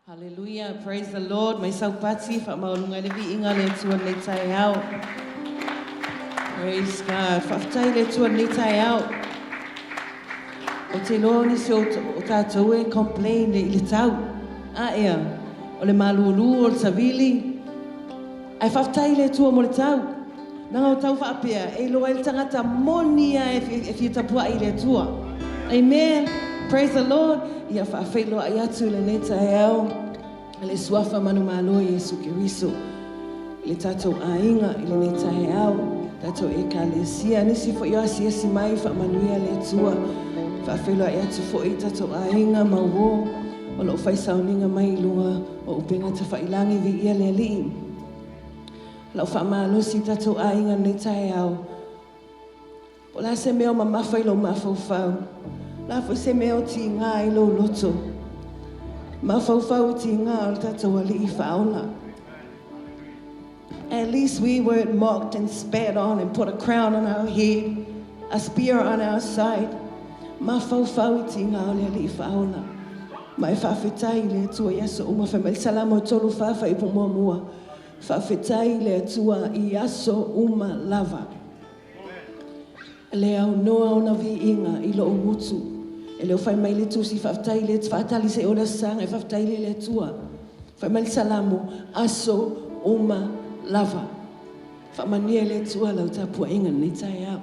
Hallelujah, praise the Lord, mai Saupati, faamaualuga ai le viiga a le Atua i lenei taeao. Praise God, faafetai i le Atua i lenei taeao. Ou te iloa o nisi o tatou e complain i le tau. A ea, o le malulu o le savili. Ae faafetai i le Atua mo le tau. Leaga o tau faapea, e iloa ai le tagata moni lava e fia tapuai i le Atua. Amen. Praise the Lord. Ia faafeiloai atu i lenei taeao i le Suafa manumalo o Iesu Keriso i le tatou aiga i lenei taeao, tatou Ekalesia, nisi foi o asiasi mai, faamanuia le Atua. Faafeiloai atu foi i tatou aiga ma uo o lo o fai sauniga mai i luga o upega tafailagi, viia le Alii. Lau faamalosi i tatou aiga i lenei taeao. Po o le a se mea o mamafa i lou mafaufau, o le a foi se mea o tiga ai lou loto, mafaufau i tiga o le tatou Alii Faaola. At least we weren't mocked and spat on and put a crown on our head, a spear on our side. Mafaufau i tiga o le Alii Faaola. Ma e faafetai i le Atua i aso uma. Fai mai le Salamo e 34 fuaiupu muamua. Faafetai i le Atua i aso uma lava. E le aunoa ona viiga i lou gutu. E le o fai mai le Tusi, Faafetai i le faatali se i oo le Aso Sa ona e faafetai lea i le Atua. Fai mai le Salamo, aso uma lava. Faamanuia e le Atua lau tapuaiga i lenei taeao.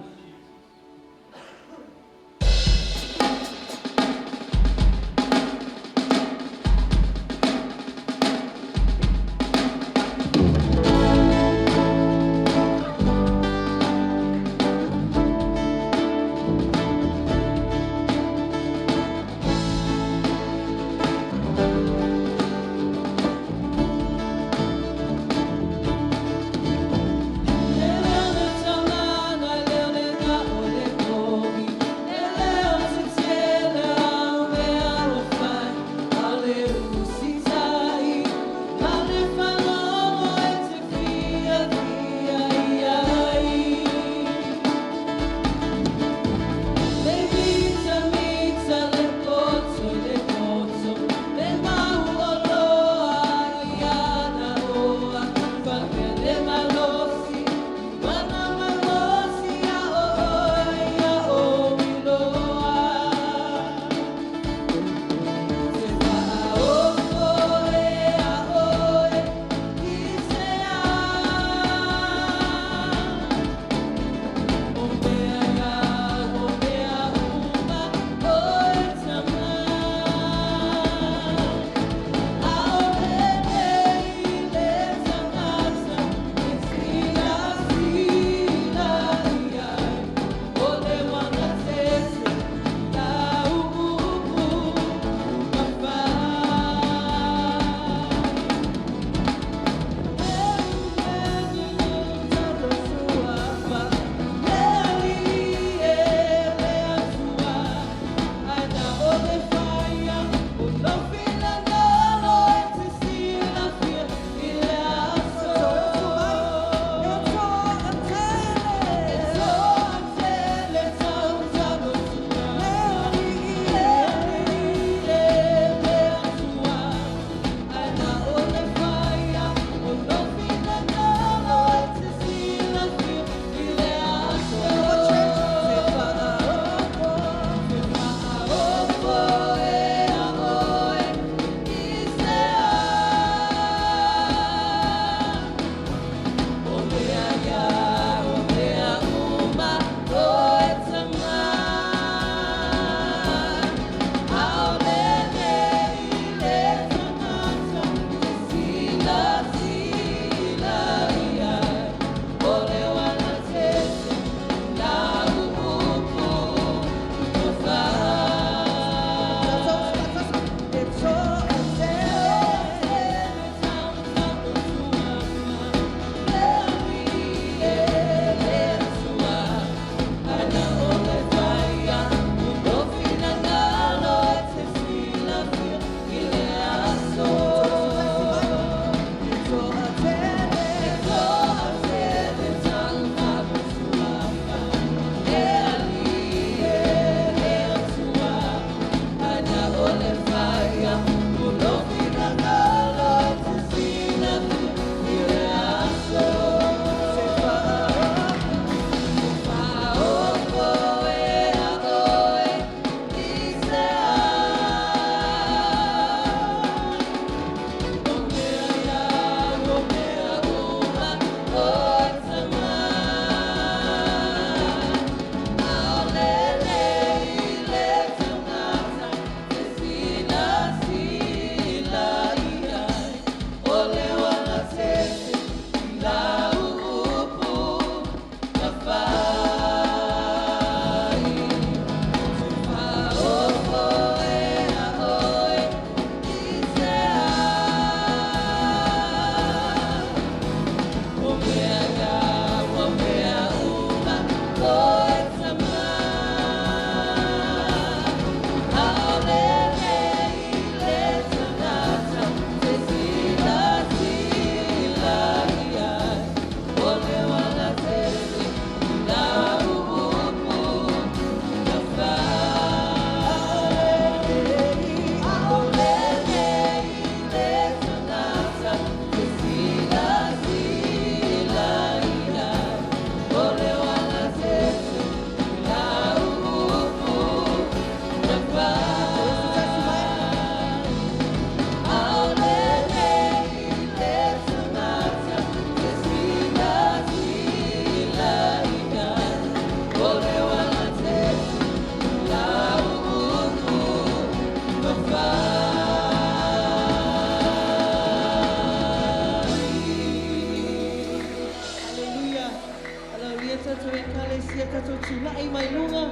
ta'i mai luga,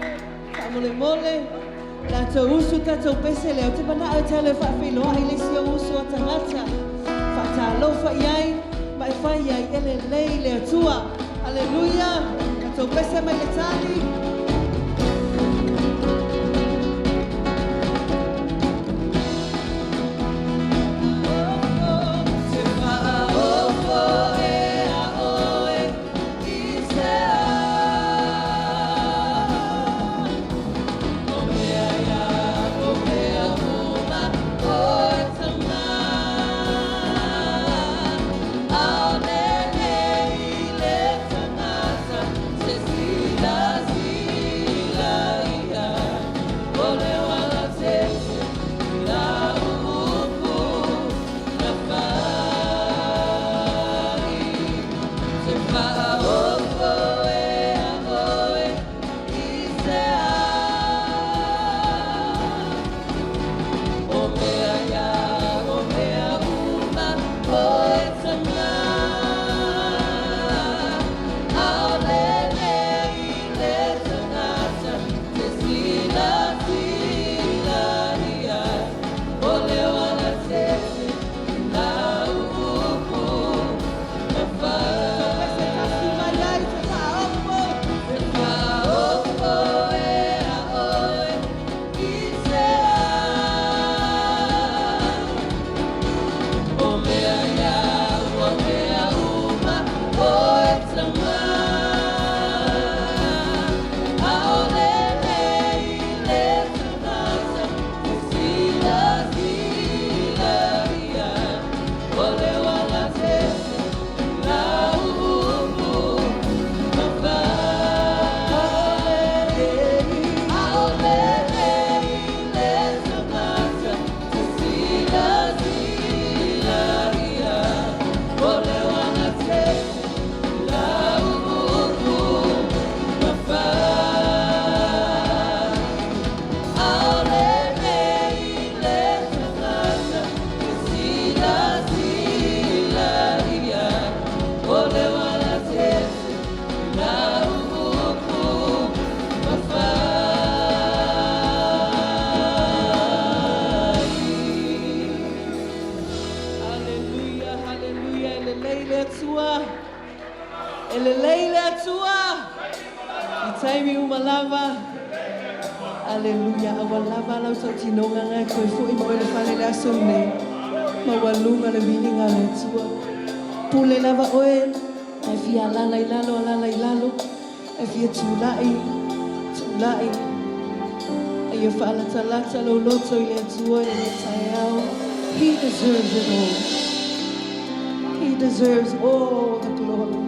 faamolemole. La tou usu tatou pese lea, ou te mana'o e te alu e faafeiloai i le isi ou uso a tagata. Faatalofa i ai ma e fai ai e lelei le Atua. Aleluia! Tatou pese mai le tali. Te faaofo e a oe i se ao. O mea ia, o mea uma, oe tama. Aole nei le tagata se silasila i ai. O le uaga tete i lau upu na fai. Te faaofo e a oe i se ao. O mea ia, o mea uma, oe tama. Aole nei le tagata se silasila i ai. O le uaga tete i lau upu na fai. Pese tasi mai ai te faaofo. Te faaofo e a oe i se ao. O mea ia, o mea uma, oe tama. Aole nei le tagata se silasila i ai. O le uaga tete i lau upu na fai. Aole nei le tagata se silasila i ai. O le uaga tete i lau upu na fai. Aole nei le tagata se silasila i ai. O le uaga tete i lau upu na fai. Hallelujah, hallelujah, e lelei le Atua. E lelei le Atua. I taimi uma lava. Aleluia, aua lava lau tautinoga ngai toe fo'i ma oe le fale le aso nei. Ma ua luga le viiga le Atua. Pule lava oe, e fia alala i lalo, alala i lalo. E fia tula'i, tula'i. A ia faalatalata lou loto i le Atua i le taeao. He deserves it all. He deserves all the glory.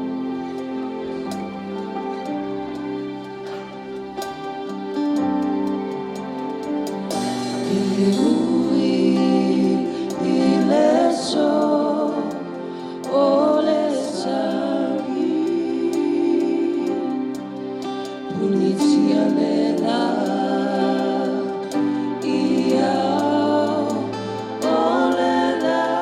E ui i le aso o le sagi. Punitia le la i ao o le lagi.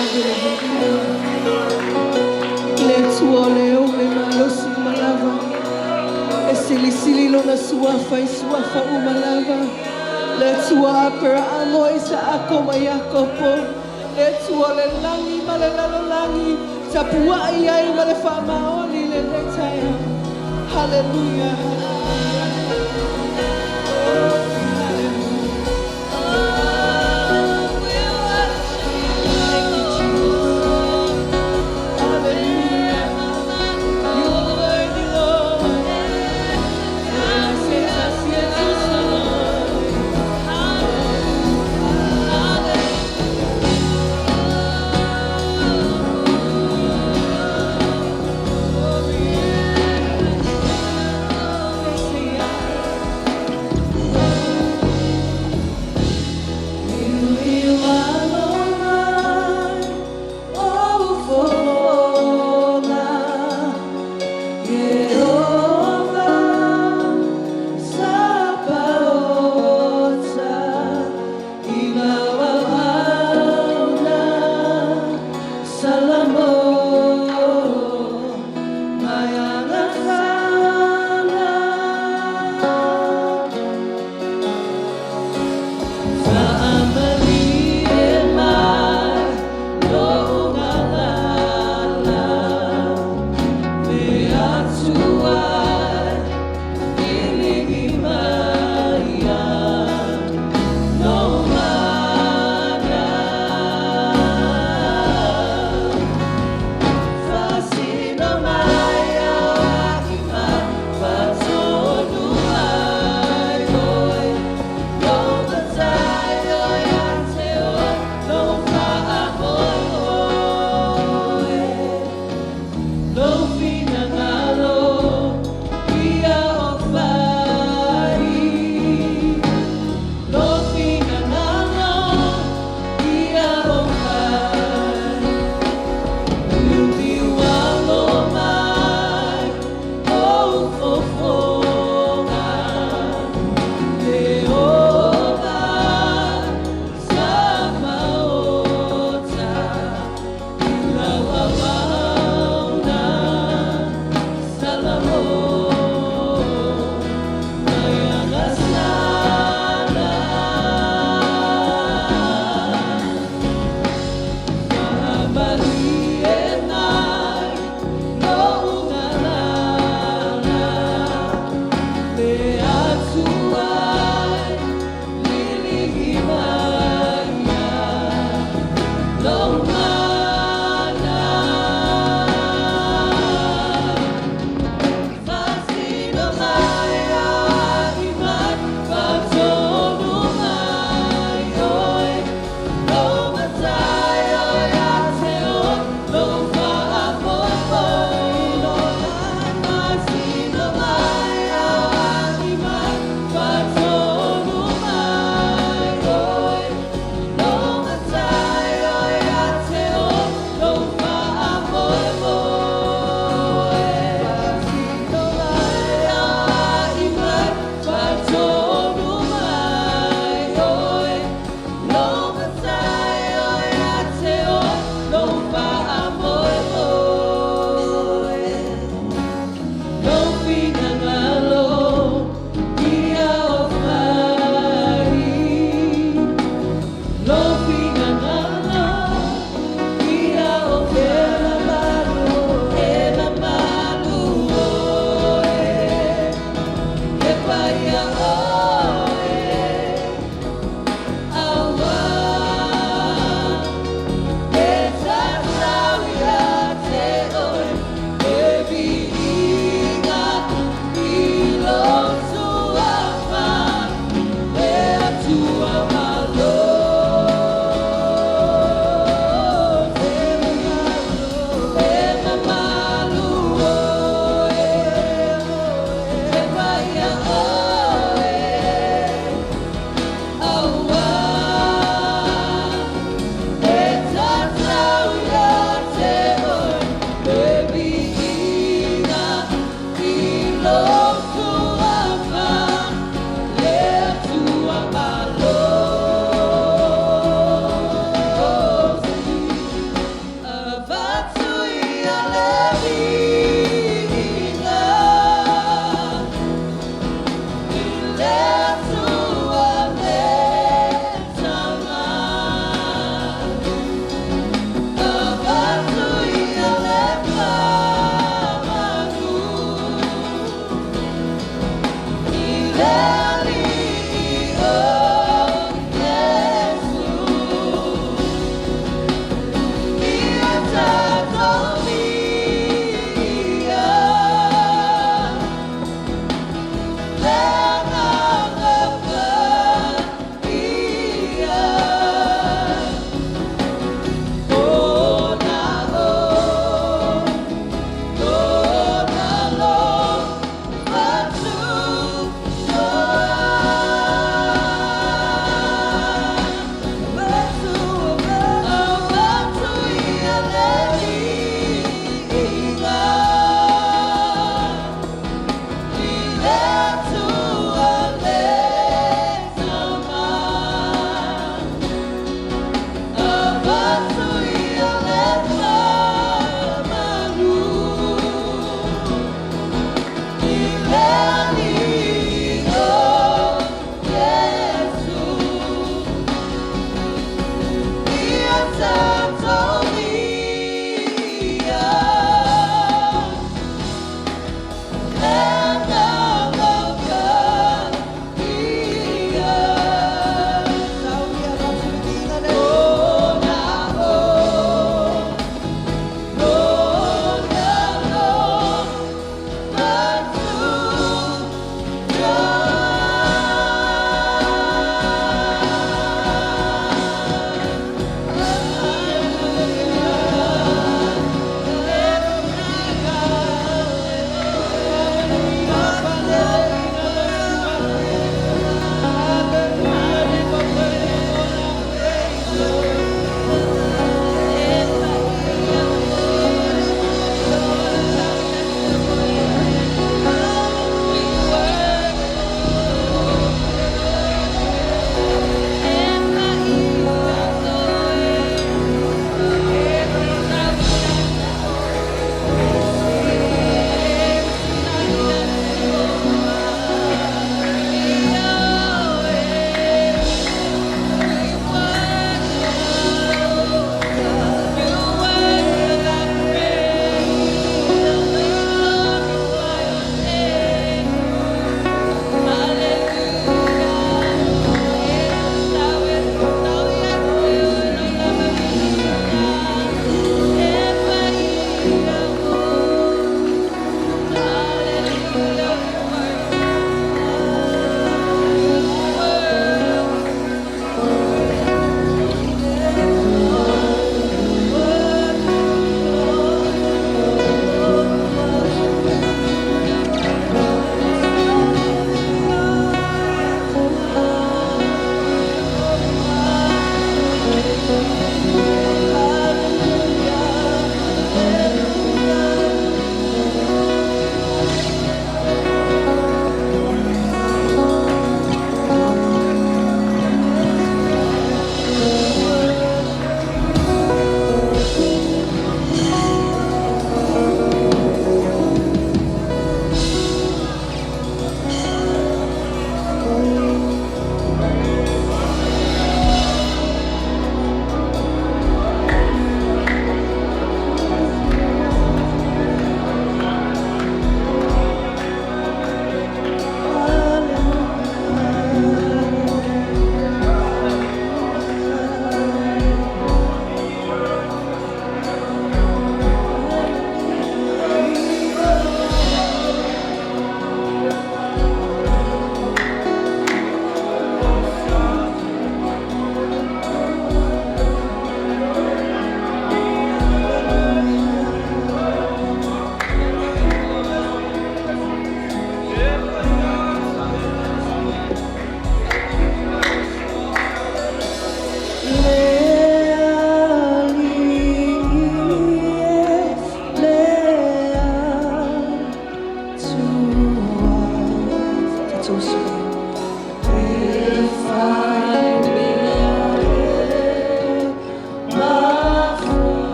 ave le viiga. I le Atua o le ou le malosi uma lava. E silisili Lona Suafa i suafa uma lava. Le Atua o Aperaamo, Isaako ma Iakopo. Le Atua o le lagi ma le lalolagi. Tapuai ai ma le faamaoni i lenei taeao. Haleluia, haleluia. Oh, haleluia. Thank you, Jesus. Hallelujah. You are worthy, Lord. Yes, yes, yes, Lord.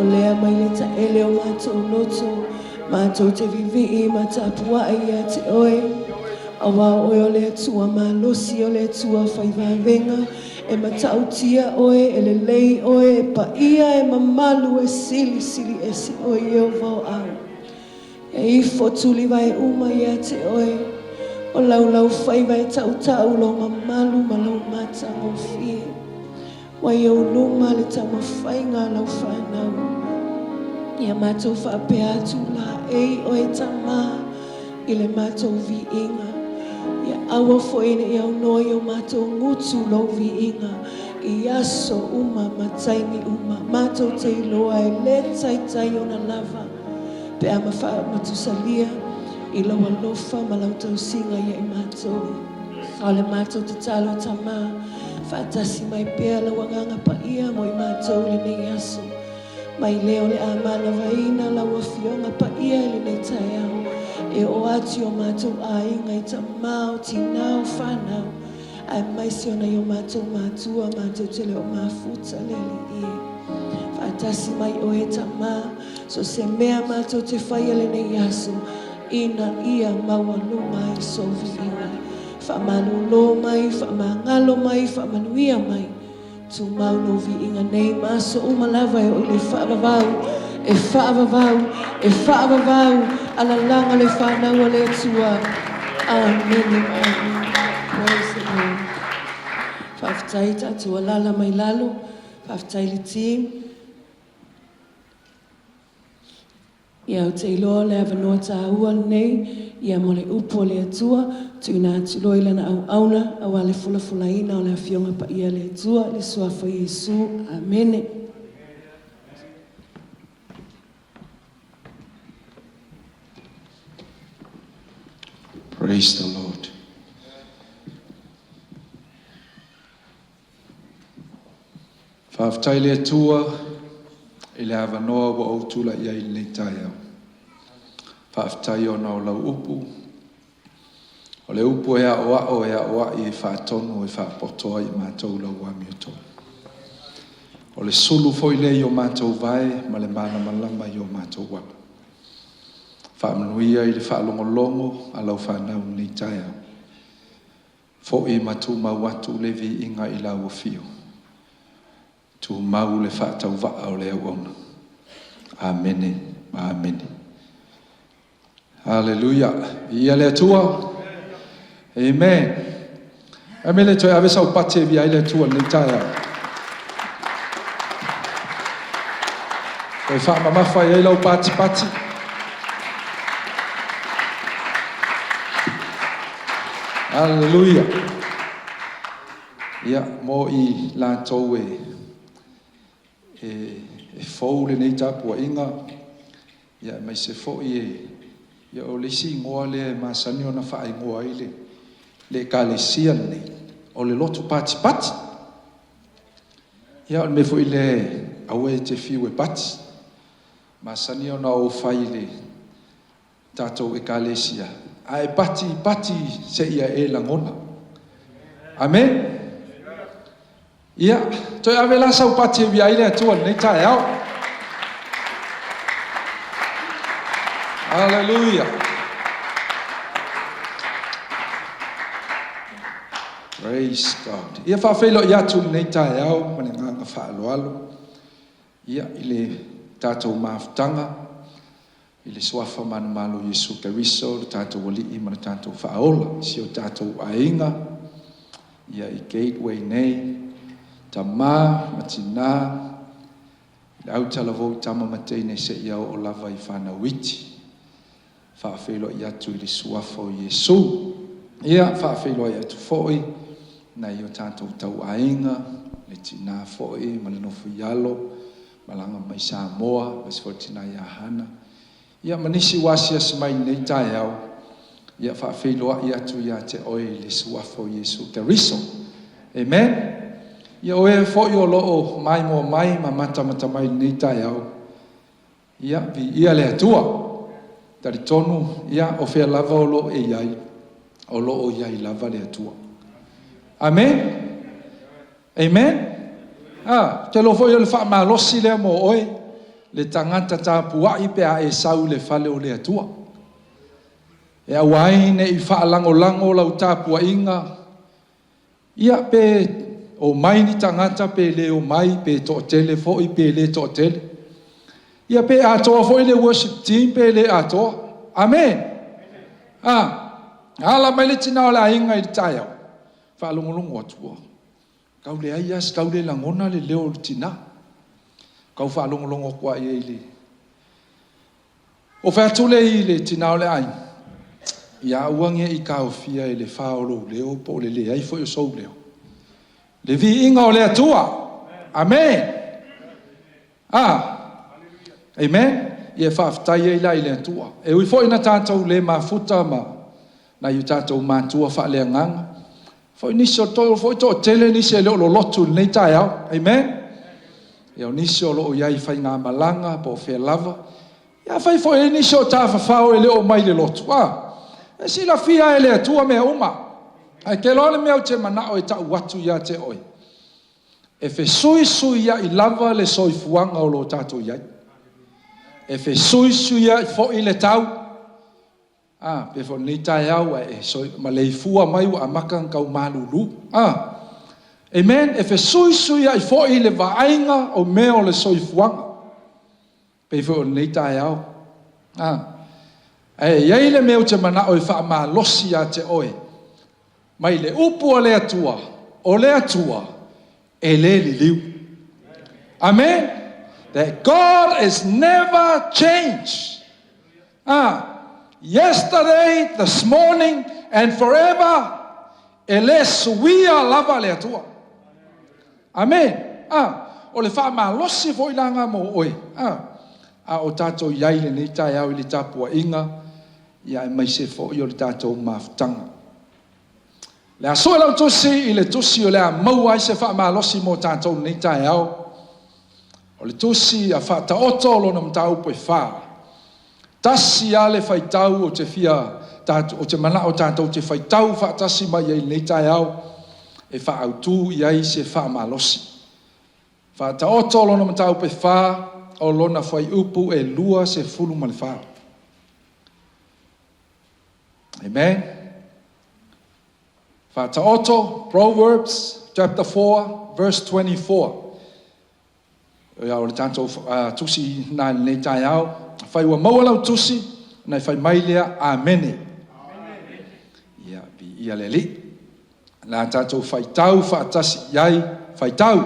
O lea mai le taele o matou loto, matou te vivii ma tapuai ia te Oe, aua o Oe o le Atua malosi, o le Atua fai vavega, e matautia Oe, e lelei Oe, e paia, e mamalu, e silisili ese Oe, Ieova o Au. E ifo tulivae uma ia te Oe, o laulaufaiva e tautau lou mamalu ma lou matagofie. Ua i ou luma le taumafaiga a lau fanau. Ia matou faapea atu, Laei oe Tama i le matou viiga. Ia aua foi ne i aunoa i o matou gutu lou viiga i aso uma ma taimi uma. Matou te iloa e le taitai ona lava pe a matusalia i lou alofa ma lau tausiga ia i matou. A o le matou tatalo Tama, faatasi mai pea lau Agaga Paia mo i matou i lenei aso. Mai lea o le a manavaina lau Afioga Paia i lenei taeao, e oo atu i o matou aiga, i tama, o tina, o fanau, aemaise o nai o matou matua matou te le o mafuta le Alii e. Faatasi mai Oe Tama, so o se mea matou te faia lenei aso, ina ia maualuga ai sou viiga. Faamalolo mai, faamagalo mai, faamanuia mai. Tumau lou viiga nei ma aso uma lava e oo i le faavavau, e faavavau, e faavavau, alalaga le fanau a le Atua. Amene, amene. Praise the Lord. Faafetai tatou alala mai lalo, faafetai le team. Ia ou te iloa o le avanoa taua lenei ia mo le upu a le Atua, tuuina atu loa i Lana auauna aua le folafolaina o le Afioga Paia a le Atua i le Suafa o Iesu. Amene. Praise the Lord. Faafetai i le Atua i le avanoa ua ou tulai ai i lenei taeao. Faafetai ona o lau upu, o le upu e aoao, e aoai, e faatonu, e faapoto ai i matou i lau amiotonu. O le sulu foi lea i o matou vae ma le malamalama i o matou ala. Faamanuia i le faalogologo a lau fanau i lenei taeao. Foi ma tumau atu le viiga i lau afio. Tumau le faatauvaa o le auauna. Amene ma amene. Haleluia. Viia le Atua. Amen. Amene toe ave sau pati e via ai le Atua i lenei taeao. Toe faamamafa i ai lau patipati. Haleluia. Ia, mo i latou e, e, e fou lenei tapuaiga, ia aemaise foi e, ia o le isi igoa lea e masani ona faaigoa ai le, le ekalesia lenei, o le lotu patipati. Ia o le mea foi lea, aua e te fiu e pati. Masani ona ou fai i le tatou Ekalesia, a e pati, pati seia e lagona. Amene? Ia, toe ave la sau pati e via ai le Atua i lenei taeao. Hallelujah. Praise God. Ia faafeiloai atu i lenei taeao ma le agaga faaaloalo ia i le tatou mafutaga i le Suafa manumalo o Iesu Keriso, le tatou Alii ma le tatou Faaola, i si o tatou aiga ia i Gateway nei, tama ma tina, i le autalavou i tama ma teine seia oo lava i fanau iti. Faafeiloai atu i le Suafa o Iesu. Ia, faafeiloai atu foi nai o tatou tauaiga, le tina foi ma le nofo i alo, malaga mai Samoa, aemaise foi le tina ia Hana, ia ma nisi ua asiasi mai i lenei taeao, ia faafeiloai atu ia te oe i le Suafa o Iesu Keriso. Amen. Ia o e foi o lo o maimoa mai ma matamata mai i lenei taeao, ia viia le Atua. Talitonu, ia o fea lava o lo o e i ai, o lo o i ai lava le Atua. Amen. Amen. Ah, te iloa foi o le faamalosi lea mo oe. le tagata tapua'i pe a e sau i le fale o le Atua. E aua ai ne i faalagolago lau tapuaiga, ia pe omai ni tagata pe le omai, pe toatele foi pe le toatele. Ia pe atoa foi le worship team pe le atoa. Amene. A, ala mai le tina o le aiga i le taeao, faalogologo atu ua tau leai lava se, tau le lagona le leo o le tina. Tau faalogologo atu lava i ai i le. Ou fai atu lea i le tina o le aiga, ia aua ne i taofia e le fa o lou leo po o le leai foi o sou leo le viiga o le Atua. Amene. Amen. Ia faafetai ai la i le Atua. E ui foi ina tatou le mafuta ma nai o tatou matua faaleagaga, foi nisi o foi toatele nisi e le o lolotu i lenei taeao. Amen. Ia o nisi o lo o i ai i faigamalaga po o fea lava. Ia afai foi e i ai nisi o tafafao e le o mai le lotu, a, e silafia e le Atua mea uma. Ae te iloa le mea ou te manao e tau atu ia te oe, e fesuisuiai lava le soifuaga o lo o tatou i ai. E fesuisuiai foi le tau. A, pei foi o lenei taeao ua e maleifua mai ua amata ona tau malulu. A, amen. E fesuisuiai foi le vaaiga o mea o le soifuaga. Pei foi o lenei taeao. A, ae i ai le mea ou te manao e faamalosi ia te oe, mai le upu a le Atua, o le Atua e le liliu. Amen. That God is never change. Yesterday, this morning and forever, e le suia lava le Atua. Amen. O le faamalosi foi la lena mo oe. A o tatou i ai i lenei taeao i le tapuaiga, ia aemaise foi o le tatou mafutaga. O le a sue lau tusi i le tusi o le a maua ai se faamalosi mo tatou i lenei taeao. O le tusi a Faataoto lona mataupu e 4. Tasi lava le faitau ou te fia, ou te manao tatou te faitau faatasi mai ai i lenei taeao e faaautu i ai se faamalosi. Faataoto lona mataupu e 4, o lona fuaiupu e 24. Amen. Faataoto, Proverbs chapter 4 verse 24. Ia, o le tatou tusi na i lenei taeao. Afai ua maua lau tusi, ona e fai mai lea, Amene. Ia, viia le Alii. O le a tatou faitau faatasi i ai, faitau.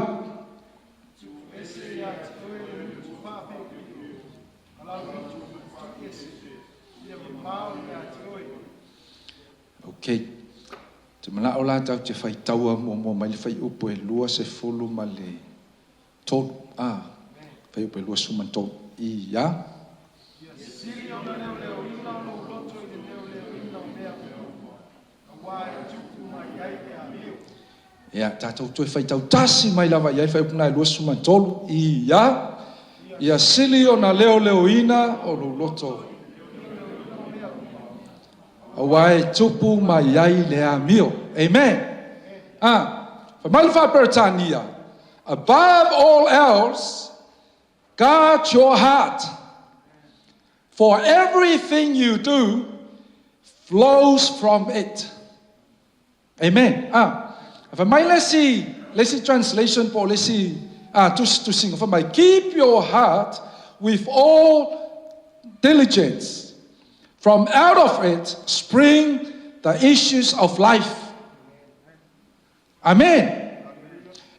Ok. Ou te manao la tatou te faitaua muamua mai le fuaiupu e 23. Ah, fuaiupu e 23. Ia. Ia sili ona leoleoina lou loto i le leoleoina o mea uma, aua e tupu mai ai le amio. Ia, tatou toe faitau tasi mai lava i ai le fuaiupu lena e 23. Ia. Ia sili ona leoleoina o lou loto aua e tupu mai ai le amio. Amen. Ah, fai mai le Faa-Peretania, above all else, guard your heart, for everything you do flows from it. Amen. Ah, fai mai le isi, le isi translation po o le isi tusitusiga, fai mai, keep your heart with all diligence, from out of it spring the issues of life. Amen.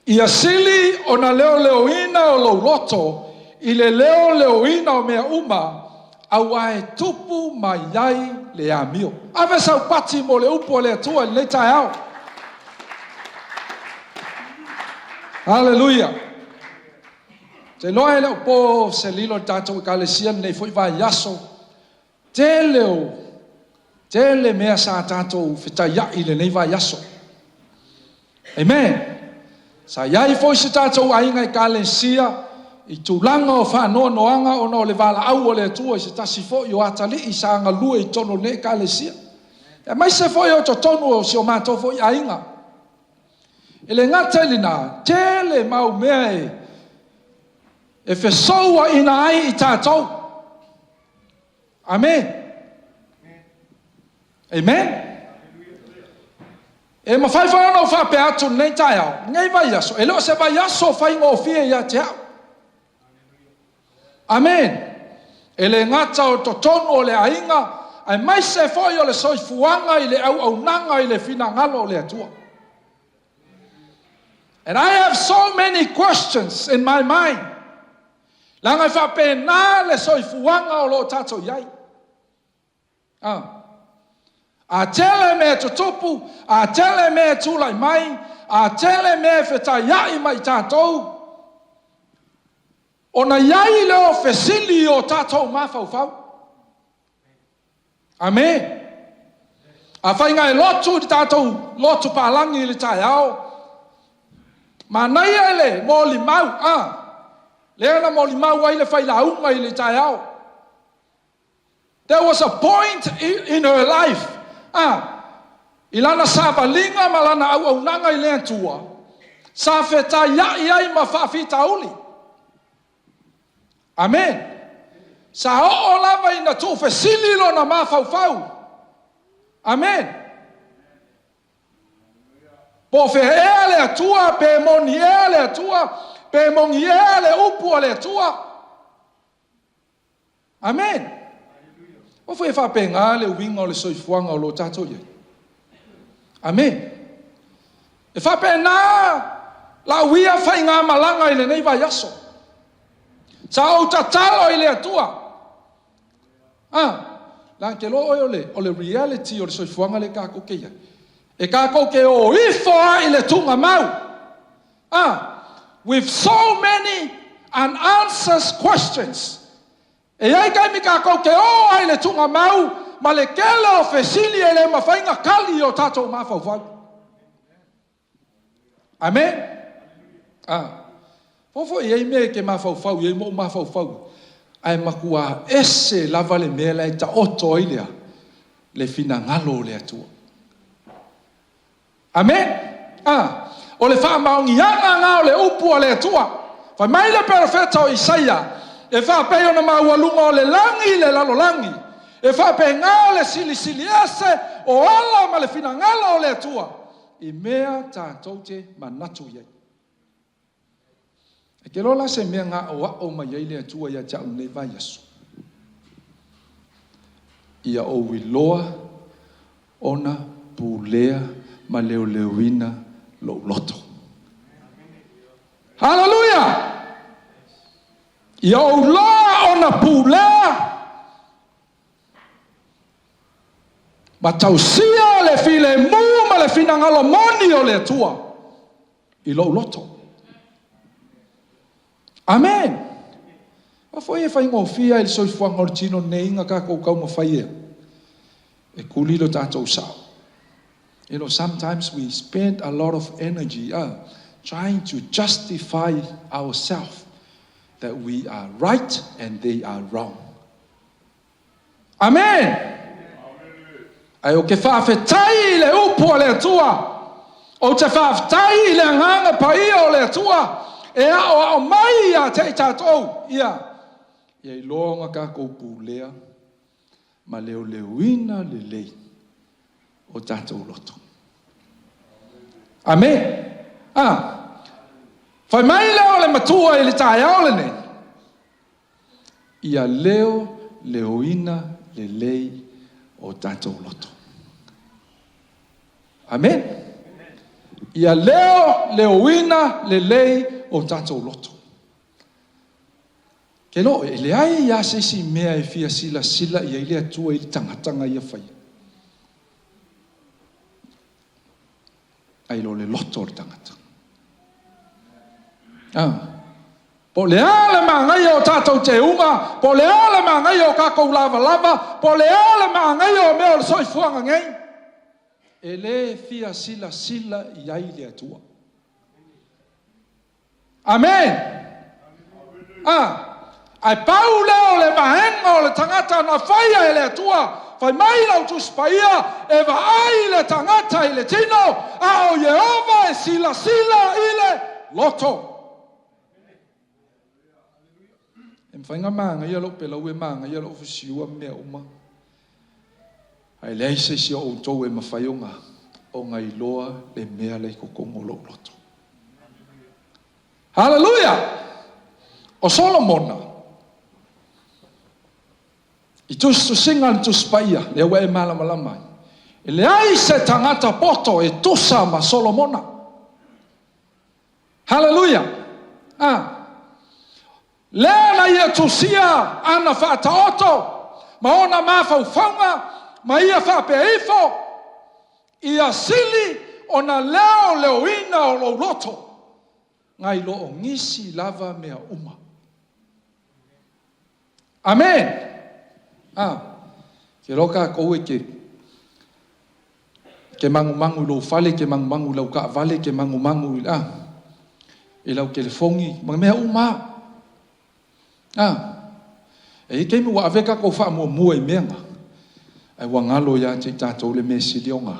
Ia sili ona leoleoina o lou loto i le leoleoina o mea uma, aua e tupu mai ai le amio. Ave sau pati mo le upu a le Atua i lenei taeao. Haleluia. Ou te iloa e le o po se lilo i le tatou Ekalesia lenei foi vaiaso. Tele o tele mea sa tatou fetaiai i lenei vaiaso. Amen. Sa i ai foi se tatou aiga Ekalesia i tulaga o faanoanoaga ona o le valaau a le Atua i se tasi foi o atalii sa galue i totonu o lenei Ekalesia, aemaise foi o totonu o si o matou foi aiga. E le gata i lena, tele mau mea e E fesouaina ai i tatou. Amene. Amen. E mafai foi ona ou faapea atu i lenei taeao, lenei vaiaso, e le o se vaiaso faigofie ia te au. Amene. E le gata o totonu o le aiga, aemaise foi o le soifuaga i le auaunaga i le finagalo o le Atua. And I have so many questions in my mind. Leaga e faapena le soifuaga o lo o tatou i ai. A. A tele mea e tutupu, a tele mea e tulai mai, a tele mea e fetaiai ma i tatou, ona i ai lea o fesili i o tatou mafaufau. Amene. Afai na e lotu i le tatou lotu palagi i le taeao, manaia le molimau, a, lea na molimau ai le failauga i le taeao. There was a point in her life, a, i lana savaliga ma lana auaunaga i le Atua, sa fetaiai ai ma faafitauli. Amene. Sa oo lava ina tuufesili lona mafaufau. Amene. Po o fea ea le Atua, pe moni ea le Atua, pe moni ea le upu a le Atua. Amene. Ua foi e faapena le uiga o le soifuaga o lo o tatou i ai. Amene. E faapena lau ia faigamalaga i lenei vaiaso. Sa ou tatalo i le Atua. Ah, leaga te iloa oe o le reality o le soifuaga lea tatou te i ai. E tatou te o ifo lava i le tuugamau. Ah, with so many unanswered questions. E i ai taimi tatou te o ai i le tuugamau ma le tele o fesili e le mafai ona tali i o tatou mafaufau. Amene. Ah. Fua foi e i ai mea e te mafaufau i ai ma ou mafaufau ai, ae matua ese lava le mea la e taoto ai le a? Le finagalo o le Atua. Amene. Ah. O le faamaoniaga lena o le upu a le Atua. Fai mai le perofeta o Isaia, e faapei ona maualuga o le lagi i le lalolagi, e faapena le silisili ese o ala ma le finagalo o le Atua i mea tatou te manatu i ai. E te iloa la se mea na aoao mai ai le Atua ia te au i lenei vaiaso? Ia ou iloa ona pulea ma leoleoina lou loto. Haleluia! Ia ou iloa ona pulea ma tausia le filemu ma le finagalo moni o le Atua i lou loto. Amen! Aua foi e faigofie lava i le soifuaga o le tino nei na tatou taumafai e e kuli lo tatou sao. You know, sometimes we spend a lot of energy trying to justify ourselves that we are right and they are wrong. Amen! Ae ou te faafetai i le upu a le Atua. Ou te faafetai i le Agaga Paia o le Atua e aoao mai ia te i tatou. Ia, ia iloa ona tatou pulea ma leoleoina lelei o tatou loto. Amene. Ah, fai mai lea o le matua i le taeao lenei, ia leoleoina lelei o tatou loto. Amene. Ia leoleoina lelei o tatou loto. Ke lo, e leai lava se isi mea e fia silasila i ai le Atua i le tagata na ia faia. Ae i lo le loto o le tagata. Ah. Po o le a le manaia o tatou teuga, po o le a le manaia o tatou lavalava, po o le a le manaia o mea o le soifuaga nei, e le fia silasila i ai le Atua. Amene! A, ae pau lea o le vaega o le tagata na faia e le Atua, fai mai lau Tusi Paia, e vaai le tagata i le tino, a o Ieova e silasila i le loto. mafai ona manaia lou pelau e manaia lou fusiua ma mea uma, ae leai se isi o outou e mafai ona ona iloa le mea la i totonu o lou loto. Haleluia! O Solomona, i tusitusiga a le Tusi Paia, lea ua e malamalama ai, e leai se tagata poto e tusa ma Solomona. Haleluia! A! Lea na ia tusia ana faataoto ma ona mafaufauga ma ia faapea ifo, Ia sili ona leoleoina o lou loto nai lo o nisi lava mea uma. Amen! A, ke iloa tatou e te te manumanu i lou fale, e te manumanu i lau taavale, e te manumanu i, a, i lau telefoni, ma mea uma lava. A, e i ai taimi ua ave le tatou faamuamua i mea na, ae ua galo ia te i tatou le mea e sili ona,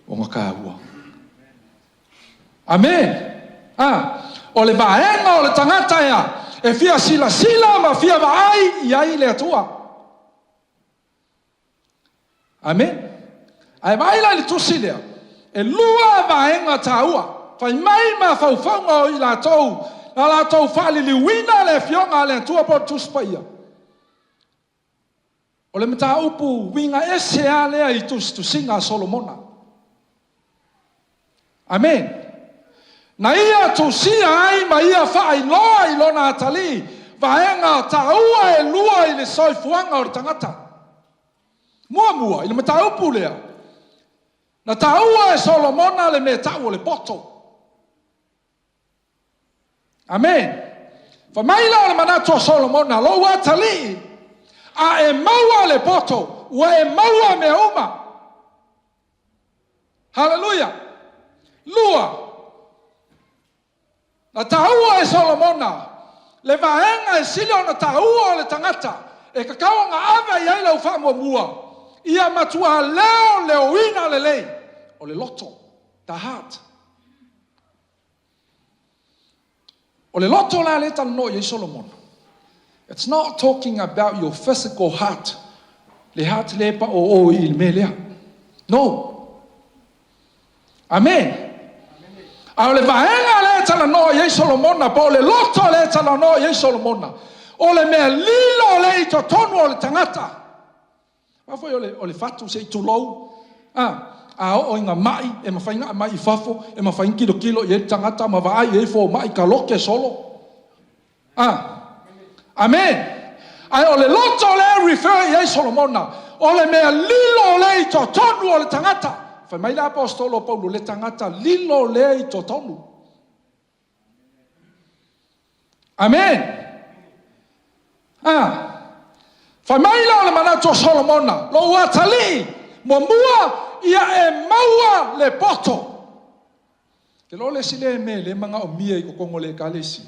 ona taua. Amene! A, o le vaega o le tagata e a? E fia silasila ma fia vaai i ai le Atua. Amene. Ae vaai la i le tusi lea, e lua vaega taua. Fai mai mafaufauga o i latou na latou faaliliuina le Afioga a le Atua po o le Tusi Paia. O le mataupu uiga ese lava lea i tusitusiga a Solomona. Amene. Na ia tusia ai ma ia faailoa i lona atalii vaega taua e lua i le soifuaga o le tagata. Muamua, i le mataupu lea, na taua e Solomona le mea tau o le poto. Amene. Fai mai la o le manatu o Solomona, Lou atalii, a e maua le poto, ua e maua mea uma. Haleluia! Lua, na taua e Solomona le vaega e sili ona taua o le tagata e tatau ona ave i ai lau faamuamua, ia matua leoleoina lelei, o le loto, the heart. O le loto la lea e talanoa i ai Solomona, it's not talking about your physical heart, le heart lea e paoo i le mea lea. No. Amene. A o le vaega lea e talanoa i ai Solomona, po o le loto lea e talanoa i ai Solomona, o le mea lilo lea i totonu o le tagata. Aua foi o le, o le fatu se i tulou, a, a oo ina mai, e mafai ona aumai i fafo, e mafai ona tilotilo i ai le tagata ma vaai i ai fomai, talote solo. A, amene. Ae o le loto lea e refer i ai Solomona, o le mea lilo lea i totonu o le tagata. Fai mai le Aposetolo o Paulo, le tagata lilo lea i totonu. Amene. A. Fai mai la o le manatu o Solomona, lou atalii, muamua ia e maua le poto. Te iloa o le isi lea mea lea e manaomia i totonu o le Ekalesia.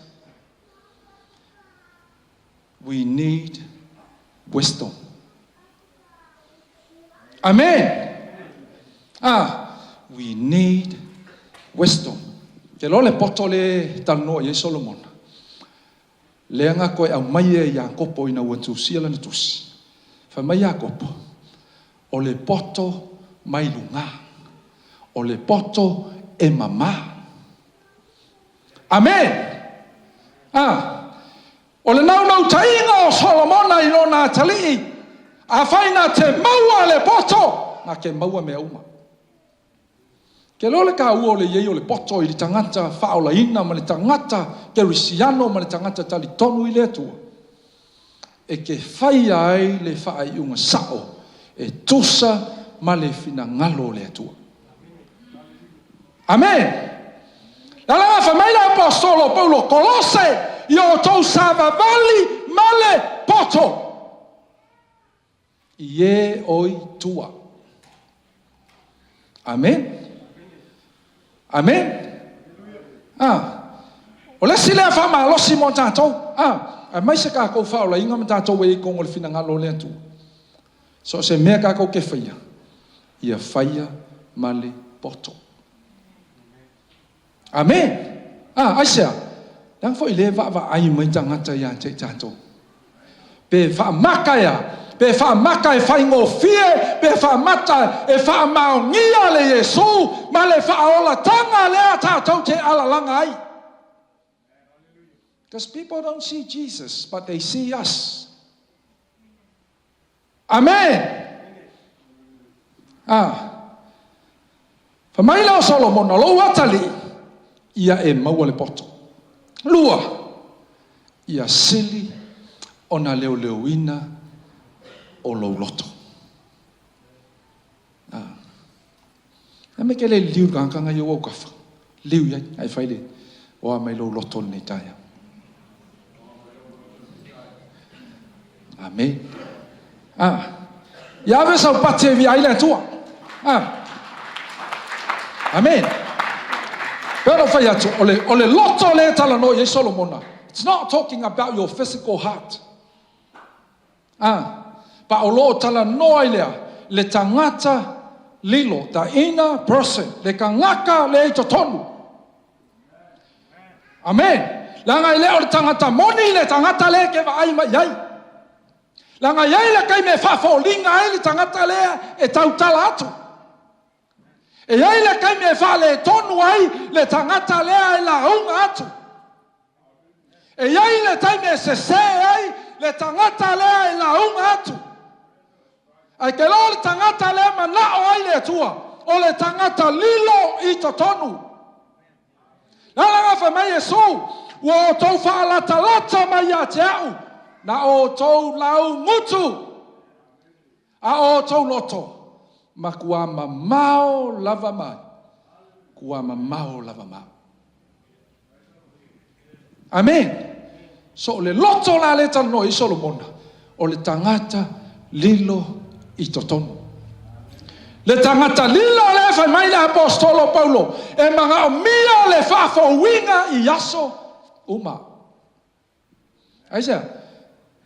We need wisdom. Amen. Ah, we need wisdom. Te iloa le poto lea e talanoa i ai Solomona. Lea na toe aumai e Iakopo ina ua tusia lana tusi. Fai mai Iakopo, O le poto mai luga, o le poto e mama. Amene! A, o le naunautaiga o Solomona i lona atalii, afai na te maua le poto, na te maua mea uma. Ke iloa le taua o le i ai o le poto i le tagata faaolaina ma le tagata kerisiano ma le tagata talitonu i le Atua, e te faia ai le faaiuga sao e tusa ma le finagalo o le Atua. Amene! Le ala fai mai le aposetolo o Paulo, Kolose, ia outou savavali ma le poto. I e oi tua. Amen. Amen. Ah. O le isi lea faamalosi mo tatou. Ah. Aemaise tatou faaolaina ma tatou e i totonu o le finagalo o le Atua. So o se mea tatou te faia, ia faia ma le poto. Amen. Ah, aisea? Leaga foi lea e vaavaai mai tagata ia te i tatou. Pe faamaka e a? Pe faamaka e faigofie, pe faamata e faamaonia le Iesu ma le faaolatanga lea tatou te alalaga ai. Because people don't see Jesus, but they see us. Amen. Ah. Fai mai lea o Solomona, lou atalii, ia e maua le poto. Lua, ia sili ona leoleoina o lou loto. Ah. E me ke le liu ka kanga i au kafa. Liu iai, ai fai le oa mai lou loto lenei taeao. Amen. Ah. Ia ave sau pati e via ai le Atua. Ah. Amen. Pero fai atu, o le, o le loto le talanoa i ai Solomona. It's not talking about your physical heart. Ah. Pa o lo o talanoa i lea, le tagata lilo, the inner person, le kangaka le i totonu. Amen. Leaga e le o le tagata moni le tagata lea ke vaai mai ai. Leaga e i ai le taimi e faafoliga ai le tagata lea e tautala atu. E i ai le taimi e faaletonu ai le tagata lea e lauga atu. E i ai le taimi e sesē ai le tagata lea e lauga atu. Ae ke loa le tagata lea manao ai le Atua, o le tagata lilo i totonu. Le ala fai mai Iesu, ua outou faalatalata mai ia te a'u, na outou laugutu, a outou loto, matua mamao lava mai, kua mamao lava ma a'u. Amen. So o le loto la lea e talanoa i ai Solomona, o le tagata lilo i totonu. Le tagata lilo lea fai mai le aposetolo o Paulo, e manaomia le faafouina i aso uma. Aisea?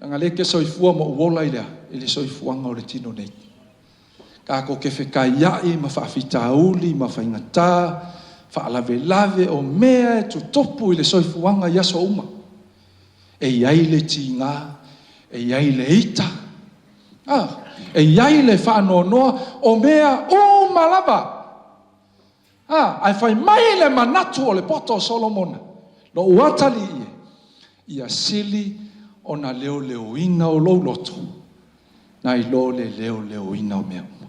Leaga lea e te soifua ma ou ola i le a? I le soifuaga o le tino nei. Tatou te fetaiai ma faafitauli ma faigata, faalavelave o mea e tutupu i le soifuaga i aso uma. E i ai le tiga, e i ai le ita, a, e i ai le faanoanoa, o mea uma lava. A, ae fai mai le manatu o le poto o Solomona, Lou atalii e, ia sili ona leoleoina o lou loto, nai lo le leoleoina o mea uma.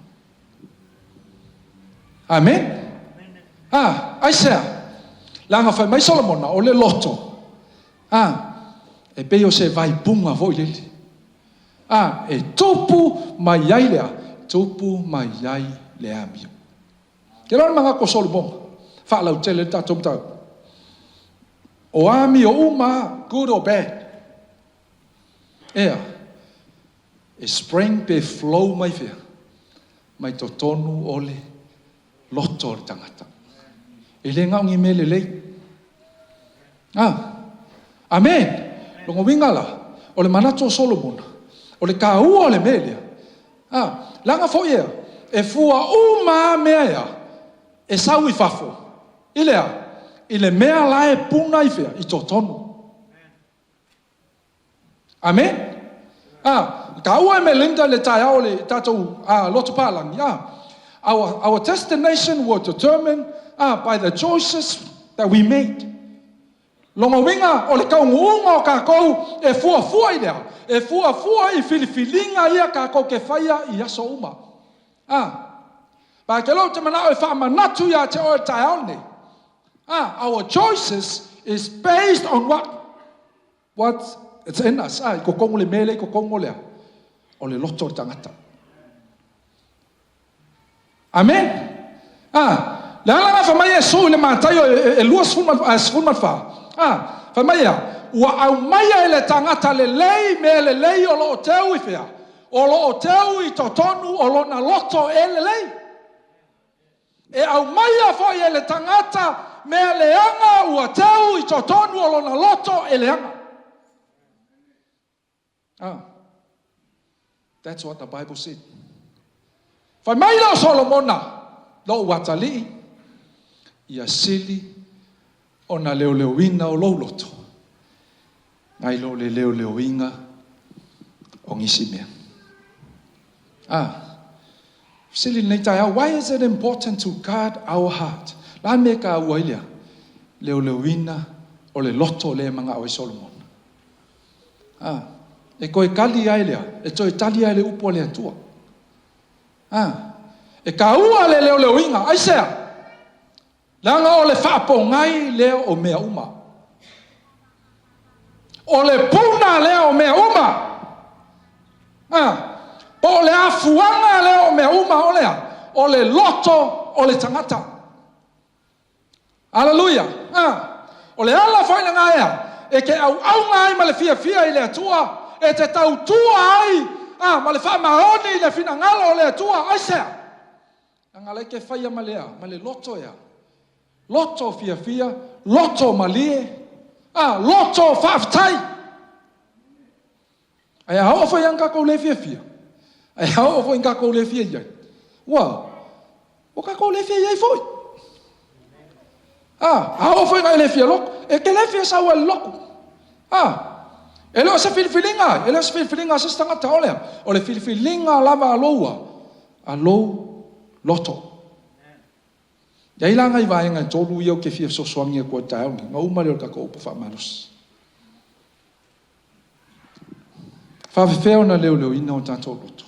Amen? A, aisea? Leaga fai mai Solomona, o le loto, a, e pei o se vaipuga foi lele. A, e tupu mai ai le a? Tupu mai ai le amio. Ke loa le manatu o Solomona, faalautele le tatou mataupu. O amio uma, good or bad. Ea, e spring pe flow mai fea? Mai totonu o le loto o le tagata. E le na o ni mea lelei. Ah, amen. Lona uiga la, o le manatu o Solomona, o le taua o le mea lea. Ah, leaga foi ea, e fua uma lava mea ea e sau i fafo, i le a? I le mea la e puna i fea? I totonu. Amen. Ah, taua e Melinda le taeao o le tatou lotu palagi. Ah, our destination were determined by the choices that we made. Lona uiga o le taunuuga o tatou e fuafua i le a? E fuafua i filifiliga ia tatou te faia i aso uma. Ah, ba ke lou te manao e faamanatu ia te oe i le taeao lenei. Ah, our choices is based on what? What it's in us. Ah, i totonu le mea lea i totonu o le a? O le loto o le tagata. Amen. Ah, le ala na fai mai Iesu i le Mataio e 24. Ah, fai mai ia, ua aumaia e le tagata lelei mea lelei o lo o teu i fea? O lo o teu i totonu o lona loto e lelei. E aumaia foi e le tagata mea leaga ua teu i totonu o lona loto e leaga. Ah. That's what the Bible said. Fai mai lea o Solomona, lou atalii, ia sili ona leoleoina o lou loto. Nai lo le leoleoina o nisi mea. Ah, fesili lenei taeao, why is it important to guard our heart? La me ka ua i lea, leoleoina o le loto le mangao i Solomon. Ah, e koe kali ai lea, e toe tali ai le upu a le Atua. Ah, e kaua le leoleoina, aisea? Leaga o le faapogai lea o mea uma. O le puna lea o mea uma. Ah, po o le afuaga lea o mea uma o lea, o le loto o le tagata. Aleluia. Ah, o le ala foi lena ea, e te auauna ai ma le fiafia i le Atua, e te tautua ai ah, ma le faamaoni i le finagalo o le Atua. Aisea? Leaga la e te faia ma le a? Ma le loto ea? Loto fiafia, loto malie, ah, loto faafetai. Ae a oo foi lava ina tatou le fiafia, ae a oo foi ina tatou le fia i ai, ua, ua tatou le fia i ai foi. Ah, a oo foi ina e le fia lotu, e te le fia sau lava i le lotu. Ah, e le o se filifiliga, e le o se filifiliga a se isi tagata, o le a? O le filifiliga lava a lou a? A lou loto. E i ai la nai vaega e tolu ia ou te fia fesoasoani atu ai i le taeao lenei, ona uma lea o le tatou upu faamalosi. Faafefea ona leoleoina o tatou loto?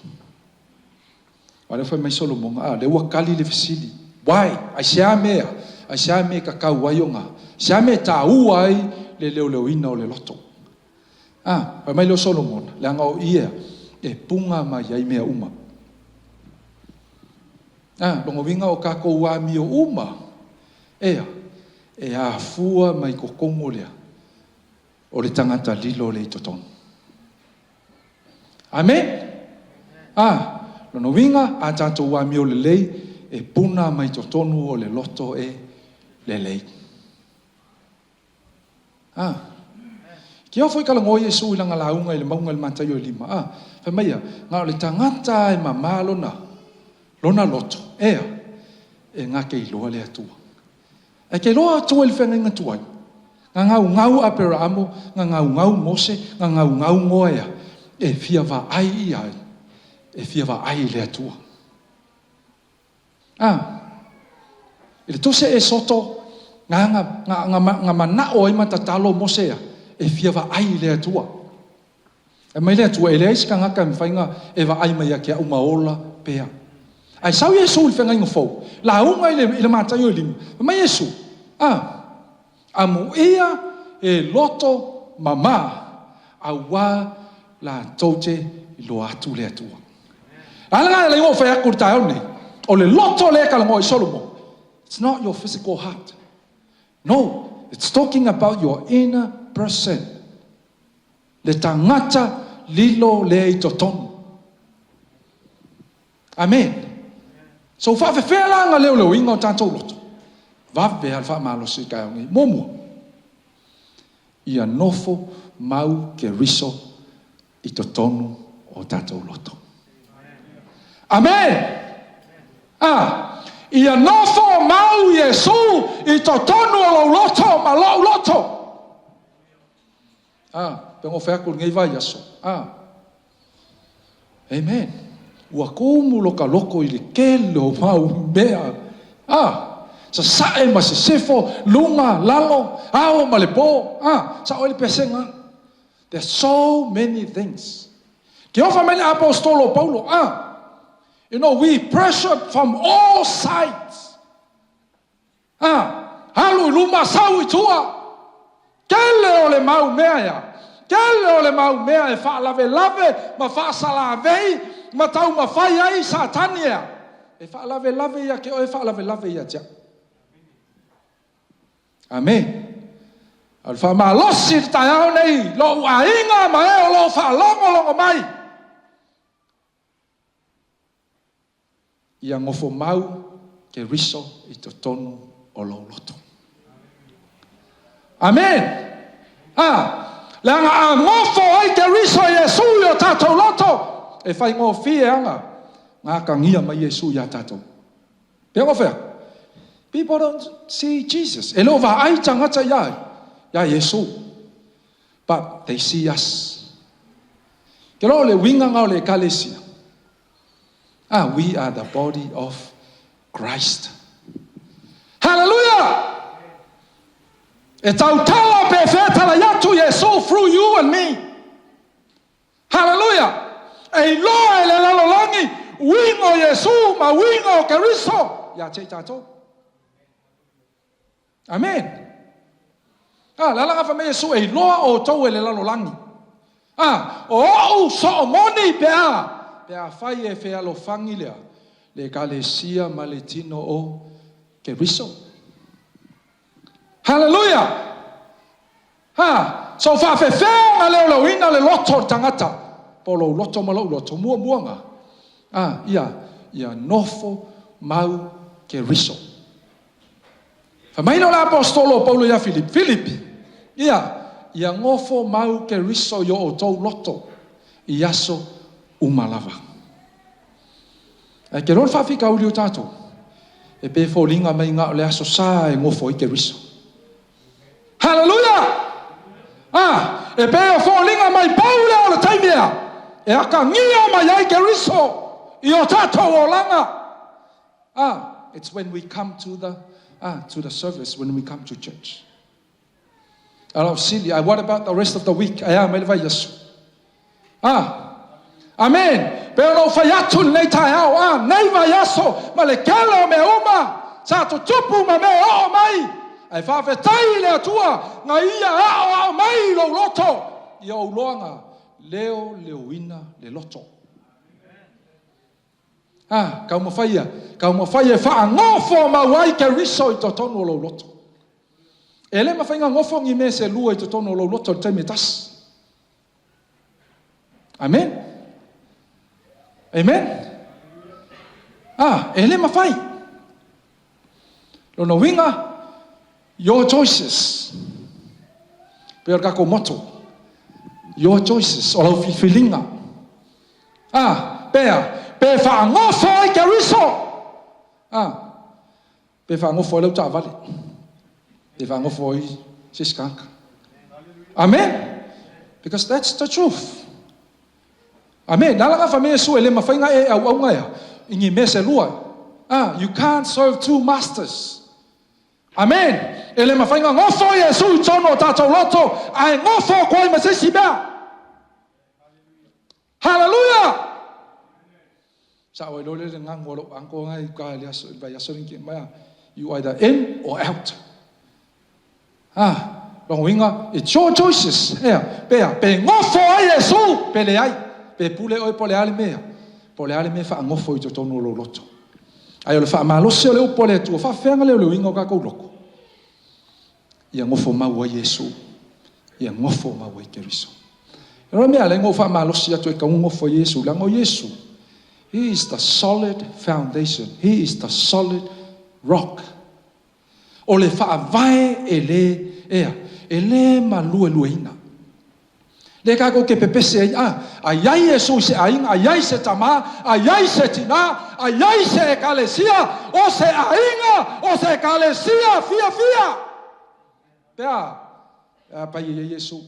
A lea fai mai Solomona, a lea ua tali le fesili. Why? Aisea mea? Aisea mea e tatau ai ona? Aisea mea e taua ai le leoleoina o le loto? A, fai mai lea o Solomona, leaga o ia e puna mai ai mea uma. A, lona uiga o tatou amio uma, ea, e afua mai totonu o le a? O le tagata lilo lea i totonu. Amene? A, lona uiga, a tatou amio lelei, e puna mai totonu o le loto e lelei. A, Ke oa foi talanoa Iesu i lana lauga i le mauga i le Mataio e lima, a, fai mai ia, na o le tagata e mama lona, lona loto, ea, e gate iloa le Atua. Ae ke loa Atua i le feagaiga tuai, na gaugau Aperaamo, na gaugau Mose, na gaugau Noa ea, e fia vaai ia ai, e fia vaai i le Atua. A, i le tusi a Esoto, na, na, na, na, na manao ai ma tatalo Mose ea, e fia vaai i le Atua. Fai mai le Atua, E leai se tagata e mafai ona e vaai mai ia te au ma ola pea. Ae sau Iesu i le feagaiga fou, lauga i le, i le Mataio e lima, fai mai Iesu, A, amuia e loto mama, auā latou te iloa atu le Atua. A lena e ala ai ona ou fai atu i le taeao lenei, o le loto lea e talanoa ai Solomon, it's not your physical heart. No, it's talking about your inner person. Le tagata lilo lea i totonu. Amen. So faafefea la ona leoleoina o tatou loto? Vave lava le faamalosi i le taeao nei. Muamua, ia nofo mau Keriso i totonu o tatou loto. Amen! Ah, ia nofo mau Iesu i totonu o lou loto ma lou loto. Ah, pe ona fai atu i lenei vaiaso. Ah. Amen. Ua kumu lo ka loko i le tele o mau mea. Ah, sasae ma sisifo, luga, lalo, ao ma le po. Ah, sao ai le pesega. There's so many things. Ke ofa mai le apostolo Paulo, ah, you know, we pressured from all sides. Ah, alu i luma, sau i tua. Tele o le mau mea ea. Tele o le mau mea e faalavelave ma faasalavei ma taumafai ai Satani ea. E faalavelave ia te oe, e faalavelave ia te au. Amene. A o le faamalosi i le taeao nei, lou aiga ma e o lo o faalogologo mai. Ia nofo mau Keriso i totonu o lou loto. Amen! A, leaga a nofo ai Keriso Iesu i o tatou loto, e faigofie ana gatagia mai Iesu iā tatou. Pea ua fai atu, People don't see Jesus. E le o vaai tagata iā, iā Iesu. But they see us. Ke loa o le uiga na o le Ekalesia. Ah, we are the body of Christ. Hallelujah! E tautala pe fetalai atu Iesu through you and me. Hallelujah! E iloa e le lalolagi uiga o Iesu ma uiga o Keriso ia te i tatou. Amen. A, le ala fai mai Iesu e iloa outou e le lalolagi. A, o o'u so'omoni pe a, pe afai e fealofani lea, le Ekalesia ma le tino o Keriso. Hallelujah! Ha, so faafefea ona leoleoina le loto o le tagata, po o lou loto ma lou loto, muamua a, ia, ia nofo mau Keriso. Fai mai lea o le aposetolo o Paulo ia Filipi, Filipi, ia, ia nofo mau Keriso i o outou loto i aso uma lava. Ae ke loa le faafitauli o tatou, e pei e foliga mai na o le Aso Sa e nofo ai Keriso. Haleluia! A, e pei e foliga mai pau lea o le taimi ea, e akagia mai ai Keriso i o tatou olaga. Ah, it's when we come to the, to the service, when we come to church. A lau fesili, ah, what about the rest of the week? Ae a mai le vaiaso? Ah, amen. Pei ona ou fai atu i lenei taeao, ah, nei vaiaso ma le tele o mea uma sa tutupu ma mea e oo mai, ae faafetai i le Atua na Ia aoao mai i lou loto, ia ou loaga leoleoina le loto. Ah, taumafai ia, taumafai e faanofo mau ai Keriso i totonu o lou loto. E le mafai ona nofo ni mea se lua i totonu o lou loto i le taimi e tasi. Amen. Amen. Ah, e le mafai. Lona uiga, your choices. Pei o le tatou motto. Your choices, o lau filifiliga. Ah, pea, pe faanofo ai Keriso. Ah, pe faanofo ai lau taavale. Pe faanofo ai se isi tagata. Amen. Because that's the truth. Amen. Le ala na fai mai Iesu e le mafai ona e auauna ea i ni mea se lua. Ah, you can't serve two masters. Amen. E le mafai ona nofo Iesu i totonu o tatou loto ae nofo atu ai ma se isi mea. Hallelujah! Sao ai loa lea le ganu a lou uncle na i uka i le aso i le vaiaso lea na tea mai, you either in or out. Ah, lona uiga, it's your choices. Ea, pe a, pe nofo ai Iesu, pe leai. Pe pule oe po o le a le mea, po o le a le mea e faanofo i totonu o lou loto. Ae o le faamalosi o le upu a le Atua, faafefea ona leoleoina o tatou loto? Ia nofo mau ai Iesu, ia nofo mau ai Keriso. E le mea alai ona ou faamalosi atu e tatau ona nofo ai Iesu, leaga o Iesu, He is the solid foundation, He is the solid rock. O le faavae e le, ea, e le maluelueina. Lea tatou te pepese ai, a, a i ai Iesu i se aiga, a i ai se tama, a i ai se tina, a i ai se ekalesia, o se aiga, o se ekalesia fiafia. Pe a, pe a pai e i ai Iesu.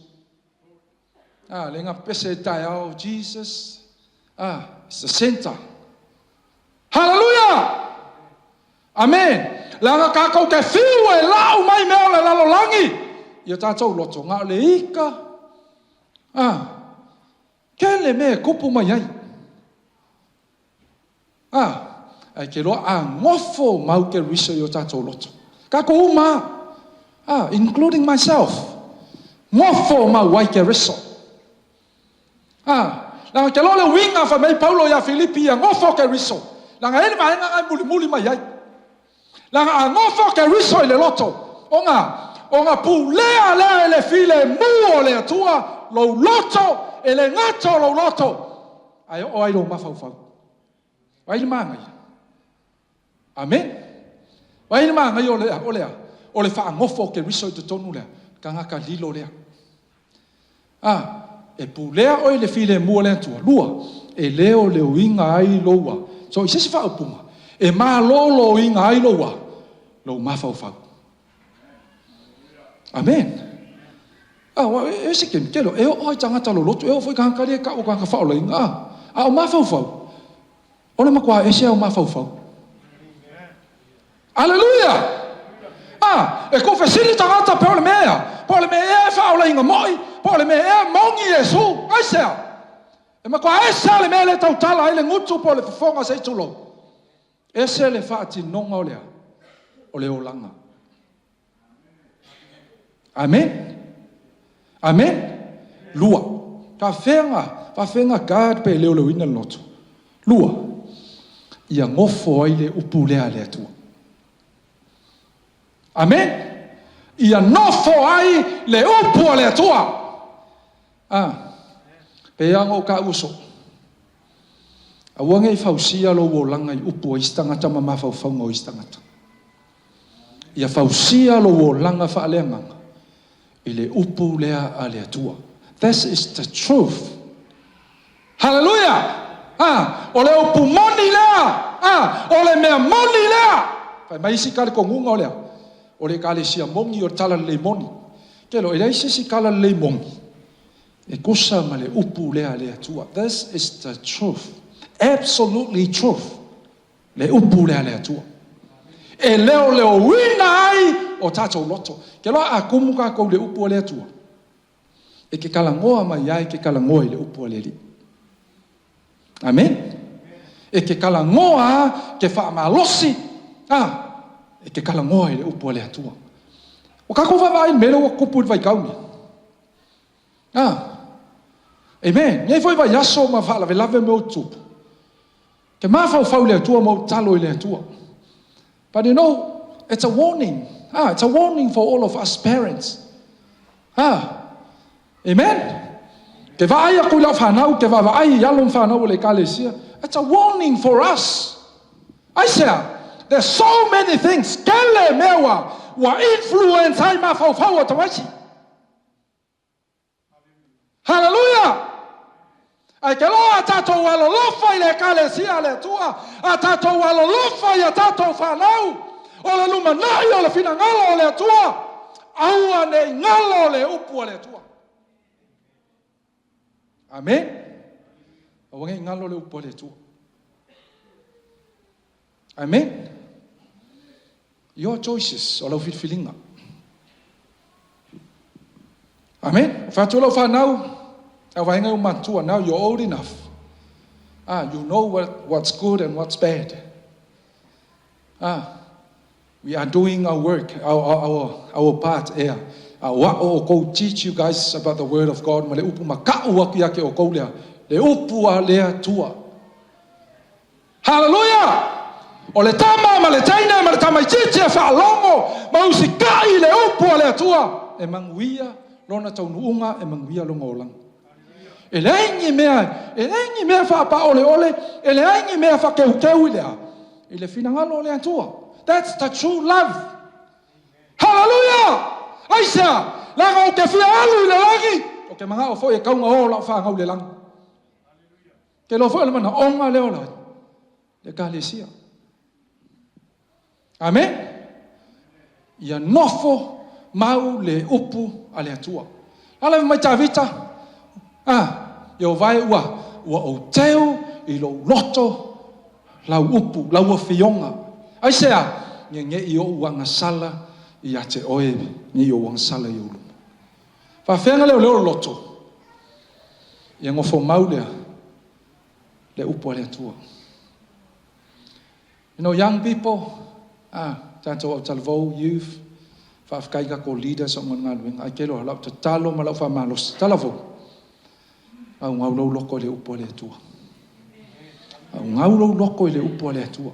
A, le na pepese ai taeao, Jesus, a, is the center. Hallelujah! Amen! Leaga tatou te fiu e lau mai mea o le lalolagi i o tatou loto, na o le ika, a, tele mea e kupu mai ai. A, ae ke loa a nofo mau Keriso i o tatou loto. Tatou uma a, a, including myself, nofo mau ai Keriso. A, leaga ke loa le uiga fai mai Paulo ia Filipi ia nofo Keriso, leaga e i ai le vaega na e mulimuli mai ai. Leaga a nofo Keriso i le loto, ona, ona pulea lea e le filemu o le Atua lou loto, e le gata o lou loto, ae oo ai lou mafaufau. Vaai le manaia. Amen. Vaai le manaia o le, o le a? O le faanofo o Keriso i totonu lea, tagata lilo lea. A, e pulea oe i le filemu o le Atua. Lua, e leoleoina ai lou a. So, i se isi faaupuga, e maloloina ai lou a, lou mafaufau. Amen. Aua e ese kenikelo, e oo i tagata loloto, e oo foi i tagata ia e tau o tagata faaolaina, a. A o mafaufau, o le matua ese lava o mafaufau. Aleluia! A, e tuufesili tagata pe o le mea ea, po o le mea ea e faaolaina moi, po o le mea ea e moni Iesu. Aisea? E matua ese lava le mea lea e tautala ai le gutu po o le fofoga se i tulou. Ese le faatinoga o le a? O le olaga. Amene. Amene. Lua. Faafefea faafefea guard pe leoleoina le loto? Lua. Ia nofo ai le upu lea a le Atua. Amene. Ia nofo ai le upu a le Atua. Ah. Pei lava ona ou taua soo. Aua ne i fausia lou olaga i upu a isi tagata ma mafaufauga o isi tagata. Ia fausia lou olaga faaleagaga i le upu lea a le Atua. This is the truth. Hallelujah! Ah, o le upu moni lea! Ah, o le mea moni lea! Fai mai isi talitonuga o le a? O le Ekalesia moni o le Talalelei moni. Kelo, e leai se isi Talalelei moni e tusa ma le upu lea a le Atua. This is the truth. Absolutely truth. Le upu lea a le Atua. E leoleoina ai o tatou loto. Ke loa a tumu tatou i le upu a le Atua, e te talanoa mai ai, e te talanoa i le upu a le Alii. Amene. E te talanoa ke faamalosi, a, e te talanoa i le upu a le Atua. Ua tatou vaavaai i le mea lea ua tupu i le vaitau lenei. A, amen. Nei foi vaiaso ma faalavelave mea ua tutupu. Ke mafaufau i le Atua ma ou tatalo i le Atua. But you know, it's a warning. Ah, it's a warning for all of us parents. Ah, amen. Ke vaai aku i lau whanau, ke vaavaai i alo ma whanau o le ekalesia. It's a warning for us. Aisea? There's so many things. Kele mea ua, ua influence ai mafaufau o tamaiti. Haleluia! Ae ke loa a tatou alolofa i le Ekalesia a le Atua, a tatou alolofa i a tatou fanau, o le lumanai o le finagalo o le Atua, aua ne i galo le upu a le Atua. Amene. Aua ne i galo le upu a le Atua. Amen. Your choices, o lau filifiliga. Amen. Fai atu lau fanau, au vaega e matua, now you're old enough. Ah, you know what's good and what's bad. Ah, we are doing our work, our part ea. A o a'o outou teach you guys about the word of God ma le upu maka'u aku ia te outou lea, le upu a le Atua. Haleluia! O le tama ma le teine ma le tamaitiiti e faalogo ma usita'i i le upu a le Atua, e manuia lona taunuuga, e manuia lona olaga. E leai ni mea, e leai ni mea faapaoleole, e leai ni mea faakeukeu i le a? I le finagalo o le Atua. That's the true love. Haleluia! Aisea? Leaga ou te fia alu i le lagi, ou te manao foi e tau ona o lau fanau i le lagi. Te iloa foi o le manaoga lea o le Ekalesia. Amen? Ia nofo mau le upu a le Atua. A le mai Tavita, ah, Ieova e ua, ua ou teu i lou loto lau upu, lau afioga. Aisea? Ne ne i ou agasala ia te oe, ne i ou agasala i ou luma. Faafefea ona leoleo le loto? Ia nofo mau lea, le upu a le Atua. You know, young people, ah, tatou autalavou, youth, faafetai i tatou leaders ona o le galuega. Ae tele o lau tatalo ma lau faamalosi, talavou, gaugau lou loto i le upu a le Atua. Gaugau lou loto i le upu a le Atua.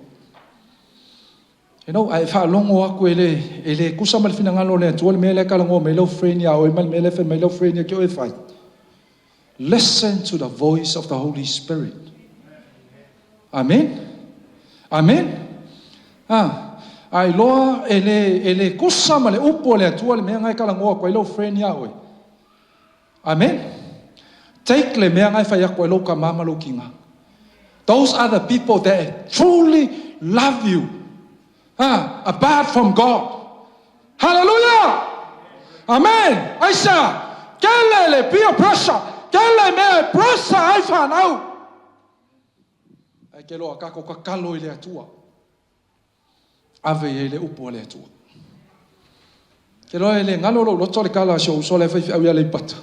You know, a e faalogo aku e le, e le tusa ma le finagalo o le Atua le mea lea e talanoa mai lau friend ia oe ma le mea lea e fai mai lau friend ia te oe e fai. Listen to the voice of the Holy Spirit. Amen. Amen. Ah, a iloa e le, e le tusa ma le upu a le Atua le mea na e talanoa atu ai lau friend ia oe. Amen. Take le mea na e fai atu ai lou tama ma lou tina. Those are the people that truly love you. Ah, apart from God. Hallelujah! Amen! Aisea? Tele le peer pressure, tele mea e pressure ai fanau. Ae ke loa kako kakalo i le Atua. Ave i ai le upu a le Atua. Ke loa e le galo lou loto le tala a si ou uso la e faifeau i Aleipata.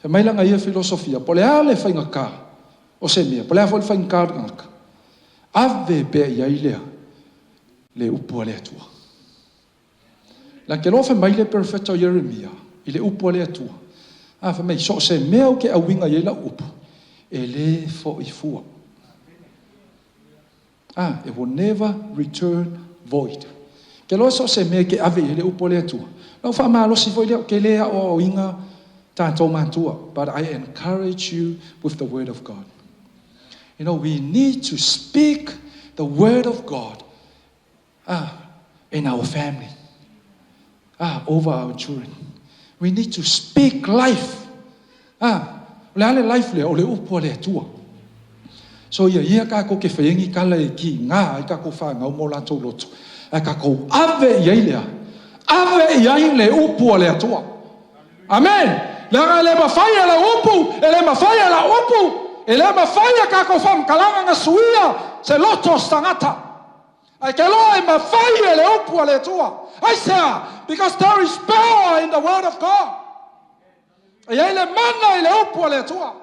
Fai mai lana ia filosofia, po o le a le faigata o se mea, po o le a foi le faigata o le tagata, ave pea i ai le a? Le upu a le Atua. Leaga ke loa fai mai le perofeta o Ieremia i le upu a le Atua, a, fai mai, so o se mea ou te auina i ai lau upu, e lē fo'i fua. Ah, it will never return void. Ke loa so o se mea e te ave i ai le upu a le Atua, lau faamalosi foi lea, ou te le aoaoina tatou matua, but I encourage you with the word of God. You know, we need to speak the word of God in our family, over our children. We need to speak life. Ah, o le a le life lea? O le upu a le Atua. So ia ia kākou ke whai ni tala e ki ngā ai kākou whanau mō lātou loto. Ae kākou ave i ai lea. Ave i ai le upu a le Atua. Amen. Leaga e le mafai e lau upu, e le mafai e lau upu, e le mafai e kākou faamatalaga na suia se loto o se tagata. Ae ke loa e mafai e le upu a le Atua. Aisea? Because there is power in the word of God. E i ai le mana i le upu a le Atua.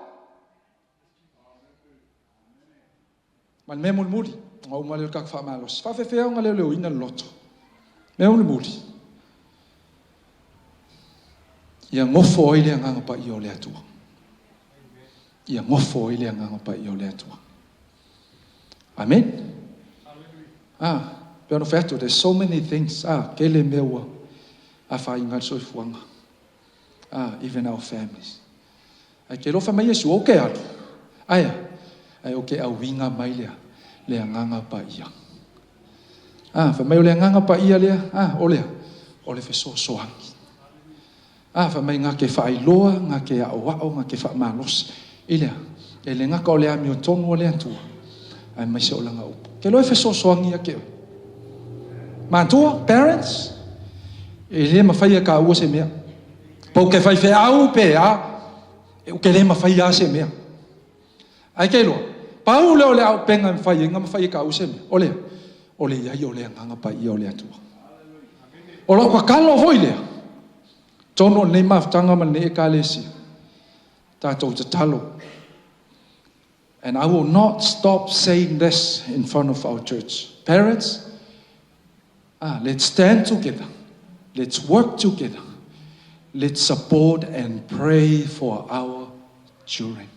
Ma le mea mulimuli, ona uma lea o le tatou faamalosi. Faafefea ona leoleoina le loto? Mea mulimuli, ia nofo ai le Agaga Paia o le Atua. Ia nofo ai le Agaga Paia o le Atua. Amen. Ah, pe ona fai atu, there's so many things. Ah, tele mea ua afaina ai le soifuaga. Ah, even our families. Ae ke alofa mai Iesu, ou ke alu. Aea, ae ou ke auiga mai lea, le Agaga Paia. Ah, fai mai o le Agaga Paia lea, ah, o lea, o le fesoasoani. Ah, fai mai na te faailoa, na te aoao, na te faamalosi. I lea, e le gata o le amiotonu a le Atua, aemaise o lana upu. Ke loa e fesoasoani ia te oe. Matua, parents, e le mafai e kāua se mea. Po o ke faifeau pe a, e ke le mafai lava se mea. Ae ke iloa, pau lea o le auupega e mafai ai ona mafai e kāua se mea, o le a? O le i ai o le Agaga Paia o le Atua. O lau tatalo foi lea, totonu o lenei mafutaga ma lenei Ekalesia, tatou tatalo. And I will not stop saying this in front of our church. Parents, let's stand together. Let's work together. Let's support and pray for our children.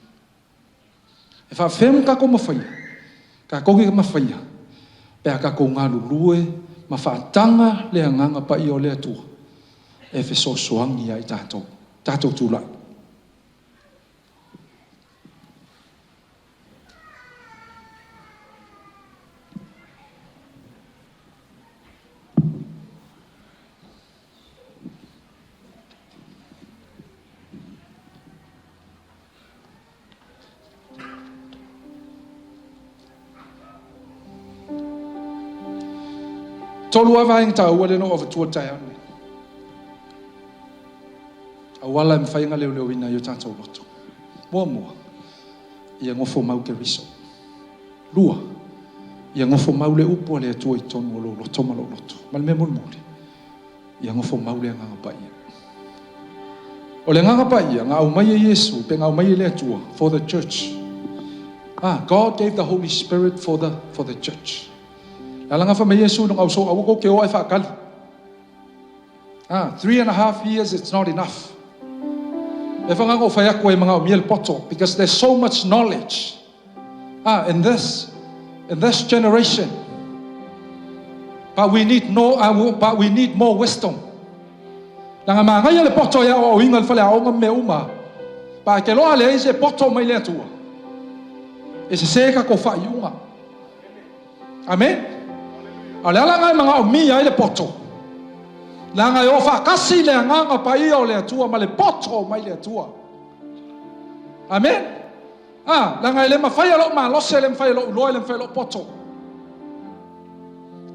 E faafefea ma tatou mafaia? Tatou ke mafaia pe a tatou galulue ma faataga le Agaga Paia o le Atua e fesoasoani ia i tatou. Tatou tulai. Tolu lava vaega taua lea na ou avatua i le taeao lenei. Auala e mafai ona leoleoina ai o tatou loto. Muamua, ia nofo mau Keriso. Lua, ia nofo mau le upu a le Atua i totonu o lou loto ma lou loto. Ma le mea mulimuli, ia nofo mau le Agaga Paia. O le Agaga Paia na aumai e Iesu pe na aumai e le Atua for the church. Ah, God gave the Holy Spirit for the church. Le ala na fai mai Iesu i lona auso, aua kou te o ae faatali. Ah, 3.5 years, it's not enough. E whanganga o whai ako e mga o miel poto, because there's so much knowledge in this generation. But we need no, but we need more wisdom. Leaga manaia le poto e aoaoina le faleaoga ma mea uma. Pa ke loa le se poto mai le Atua. E sesē tatou faaiuga. Amen. A o le ala lena e manaomia ai le poto. Leaga e o faatasi le Agaga Paia o le Atua ma le poto mai le Atua. Amen. Ah, leaga e le mafai e lou malosi, e le mafai e lou iloa, e le mafai e lou poto.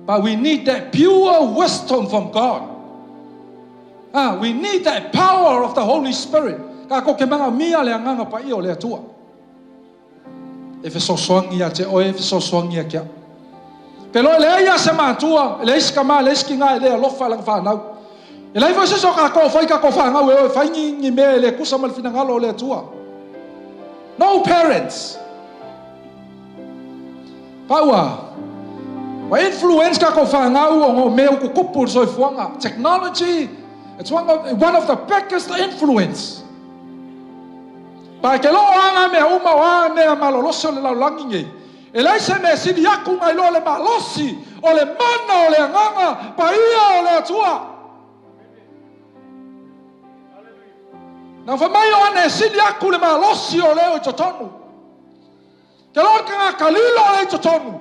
But we need that pure wisdom from God. Ah, we need that power of the Holy Spirit. Tatou te manaomia le Agaga Paia o le Atua e fesoasoani ia te oe, e fesoasoani ia te au. Ou te iloa e leai lava se matua, e leai se tama, e leai se tina e le alofa i lana fanau. E leai foi se isi o tatou o fai tatou fanau e o e fai ni, ni mea e le tusa ma le finagalo o le Atua. No parents. Pau a, ua influence tatou fanau ona o mea ua tutupu i le soifuaga. Technology, it's one of the biggest influence. Pa e te loo a ngā mea uma o a mea malolosi o le lalolagi nei, e leai se mea e sili atu nai lo le malosi o le mana o le Agaga Paia o le Atua. Na fai mai Ioane e sili atu le malosi o leo i totonu. Te loa le tagata lilo lea i totonu,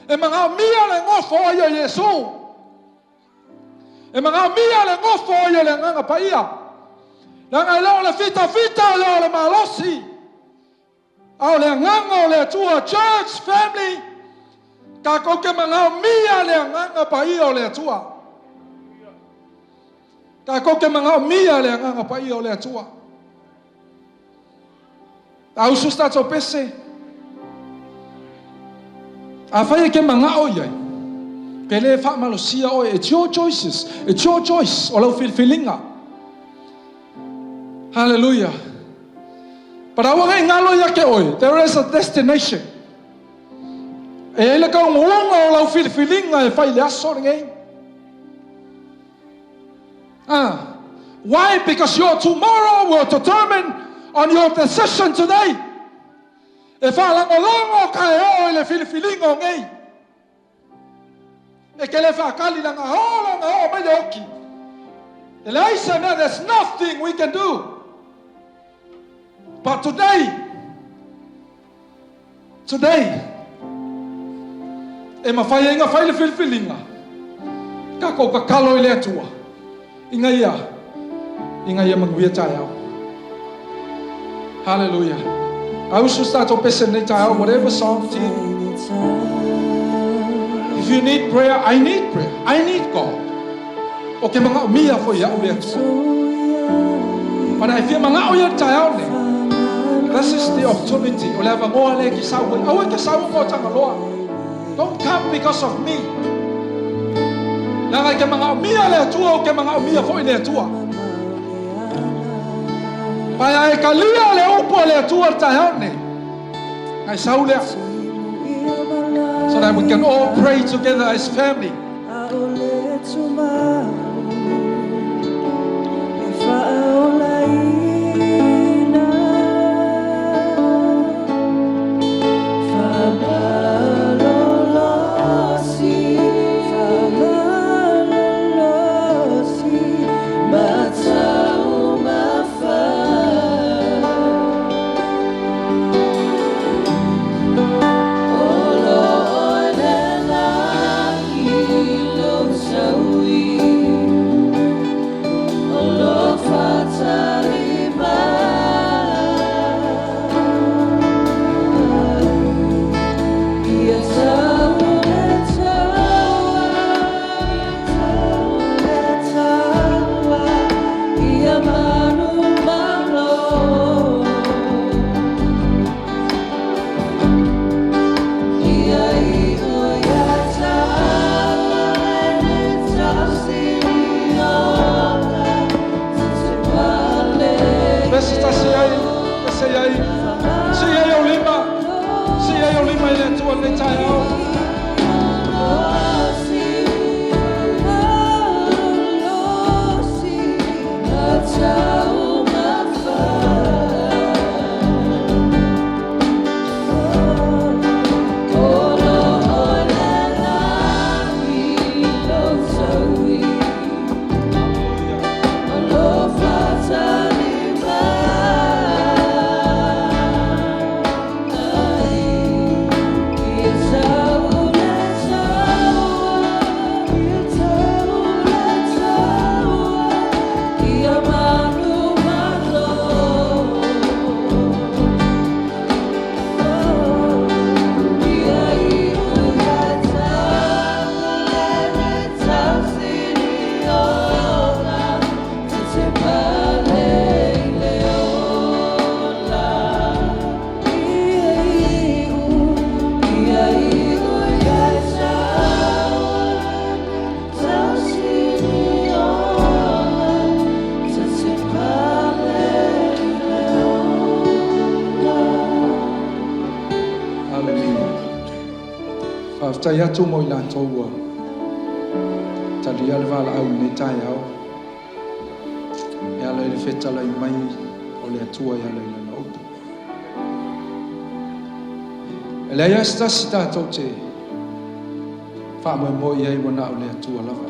e manaomia le nofo ai o Iesu. E manaomia le nofo ai o le Agaga Paia. Leaga e le o le fitafita, e le o le malosi, a o le Agaga o le Atua. Church family, tatou te manaomia le Agaga Paia o le Atua. Tatou te manaomia le Agaga Paia o le Atua. A usu se tatou pese, afai e ke manao i ai, pe le faamalosia oe, it's your choices, it's your choice, o lau filifiliga. Hallelujah. But aua ne i galo ia te oe, there is a destination. E ai le taunuuga o lau filifiliga e fai i le aso lenei. Ah, why? Because your tomorrow will determine on your decision today. E faalagolago taeao i le filifiliga o nei. E te le faatali lana olo na oo mai le oki. E leai se mea, there's nothing we can do. But today, today, e mafai ai na fai le filifiliga, tatou tatalo i le Atua, ina ia, ina ia manuia taeao. Hallelujah. A usu se tatou pese lenei taeao, whatever song team. If you need prayer, I need prayer. I need God. Ou te manaomia foi e au le Atua. But e fia manao ia i le taeao lenei. This is the opportunity. O le avanoa lea e te sau ai. Aua e te sau ona o Tagaloa. Don't come because of me. Leaga e te manaomia le Atua, ou te manaomia foi le Atua. Paia e talia le upu a le Atua i le taeao lenei. Ngai sau lea. So that we can all pray together as family. Pese tasi ai, pese ai, sii ai ou lima, sii ai ou lima i le Atua i lenei taeao. Faafetai atu mo i latou ua talia le valaau i lenei taeao e ala i le fetalai mai o le Atua e ala i Lana upu. E leai lava se tasi tatou te faamoemoe i ai ua na o le Atua lava.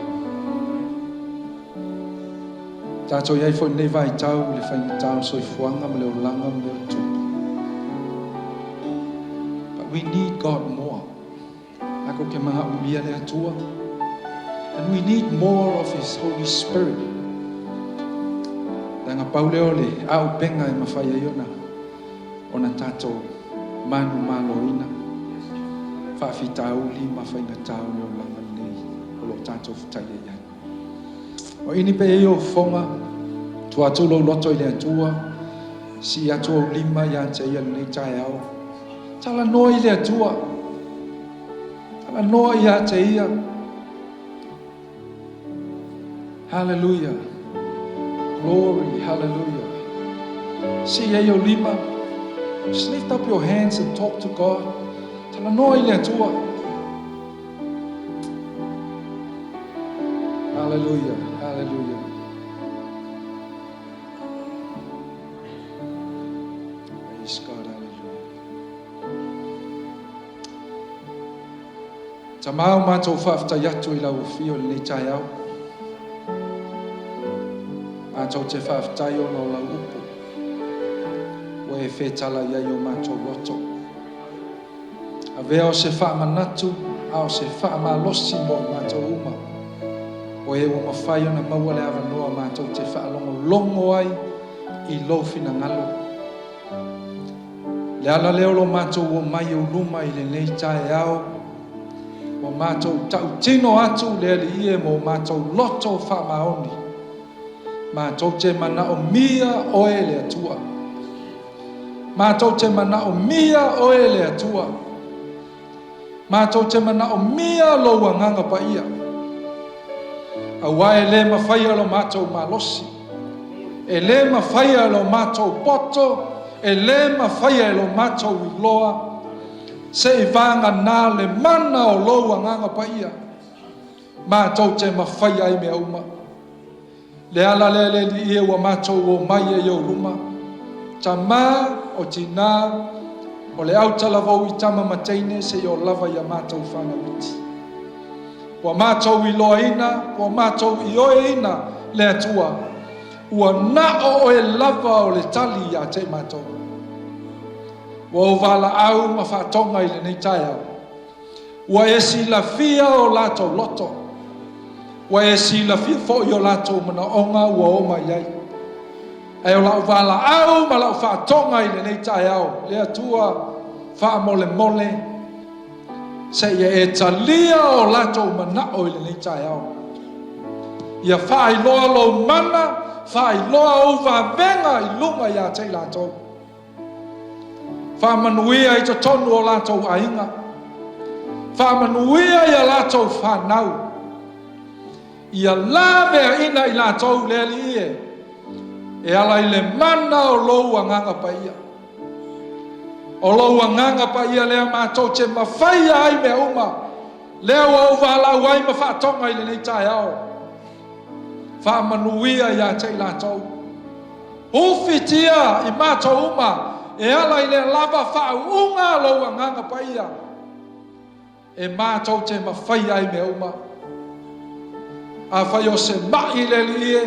Tatou i ai foi i lenei vaitau i le faigata o le soifuaga ma le olaga ma mea o tutupu. But we need God more. Tatou te manaomia le Atua. And we need more of His Holy Spirit. Leaga pau lea o le auupega e mafai ai ona ona tatou manumaloina faafitauli ma faigata o le olaga lenei o lo o tatou fetaiai ai. O ini pe i ai ou fofoga, tua atu lou loto i le Atua, sii atu ou lima ia te Ia i lenei taeao. Talanoa i le Atua. Talanoa ia te Ia. Hallelujah. Glory, hallelujah. Sii ai ou lima. Just lift up your hands and talk to God. Talanoa i le Atua. Hallelujah, hallelujah. Praise God, hallelujah. Tamā o matou faafetai atu i lau afio i lenei taeao. Matou te faafetai ona o lau upu ua e fetalai ai o matou loto. Avea o se faamanatu a o se faamalosi mo i matou uma o e ua mafai ona maua le avanoa matou te faalogologo ai i lou finagalo. Le ala lea o lo matou omai i ou luma i lenei taeao, ua matou tautino atu le Alii e mo matou loto faamaoni. Matou te manaomia oe le Atua. Matou te manaomia oe le Atua. Matou te manaomia lou Agaga Paia. Aua e le mafaia lo matou malosi, e le mafaia e lo matou poto, e le mafaia e lo matou iloa, se i vagana le mana o lou Agaga Paia, matou te mafaia ai mea uma. Le ala lea le Alii e ua matou omai ai i ou luma, tama o tina, o le autalavou i tama ma teine seia oo lava i a matou fanau iti. Ua matou iloaina, ua matou ioeina le Atua, ua na o oe lava o le tali ia te i matou. Ua ou valaau ma faatoga i lenei taeao. Ua e silafia o latou loto. Ua e silafia foi o latou manaoga ua oo mai ai. Ae o lau valaau ma lau faatoga i lenei taeao, le Atua, faamolemole, seia e talia o latou manao i lenei taeao. Ia faailoa lou mana, faailoa ou vavega i luga ia te i latou. Faamanuia i totonu o latou aiga. Faamanuia i a latou fanau. Ia laveaina i latou le Alii e, e ala i le mana o lou Agaga Paia. O lou Agaga Paia lea matou te mafaia ai mea uma, lea ua ou valaau ai ma faatoga i lenei taeao. Faamanuia ia te i latou. Ufitia i matou uma e ala i le lava faauuga lou Agaga Paia e matou te mafaia ai mea uma. Afai o se ma'i le Alii e,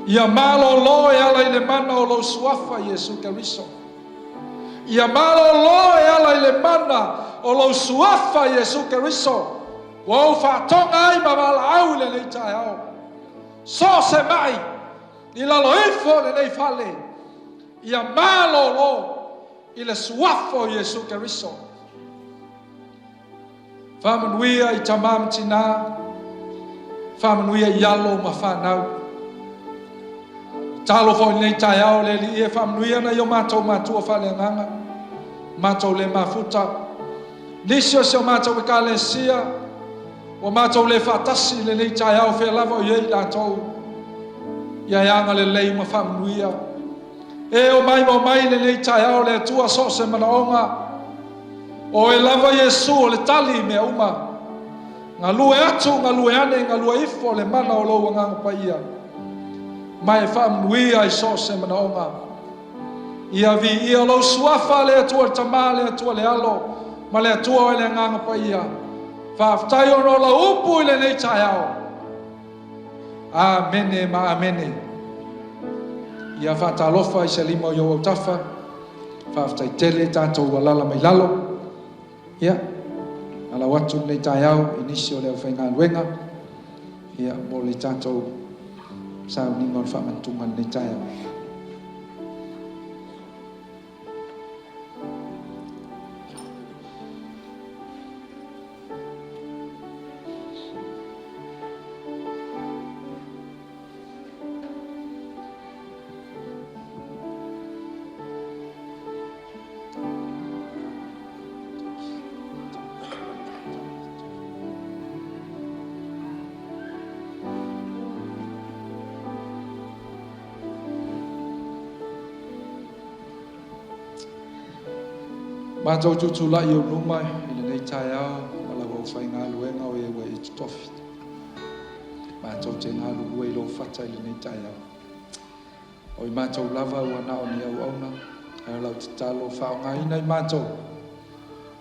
ia malolo e ala i le mana o lou Suafa Iesu Keriso. Ia malolo e ala i le mana o lou Suafa Iesu Keriso ua ou faatoga ai ma valaau i lenei taeao. So o se ma'i i lalo ifo o lenei fale, ia malolo i le Suafa o Iesu Keriso. Faamanuia i tama ma tina, faamanuia i alo ma fanau. Talofa i lenei taeao le Alii e faamanuia nai o matou matua faaleagaga, matou le mafuta, nisi o si o matou ekalesia, ua matou le faatasi i lenei taeao fea lava o i ai latou. Ia e agalelei ma faamanuia. E omai ma omai i lenei taeao le Atua so o se manaoga. O Oe lava Iesu o le tali i mea uma. Galue atu, galue ane, galue ifo le mana o Lou Agaga Paia, ma e faamanuia i so o se manaoga. Ia viia Lou Suafa, le Atua le Tama, le Atua le Alo, ma le Atua o le Agaga Paia. Faafetai ona o Lau upu i lenei taeao. Amene ma amene. Ia faatalofa i se lima o i ou autafa. Faafetai tele tatou alala mai lalo. Ia, alau atu lenei taeao i nisi o le aufaigaluega ia, mo le tatou sauniga o le faamanatuga i lenei taeao. Matou tutulai i ou luma i lenei taeao ma lau aufaigaluega o e ua e totofi. Matou te galulue i lou fata i lenei taeao. O i matou lava ua na o ni auauna, ae o lau tatalo faaaogaina i matou,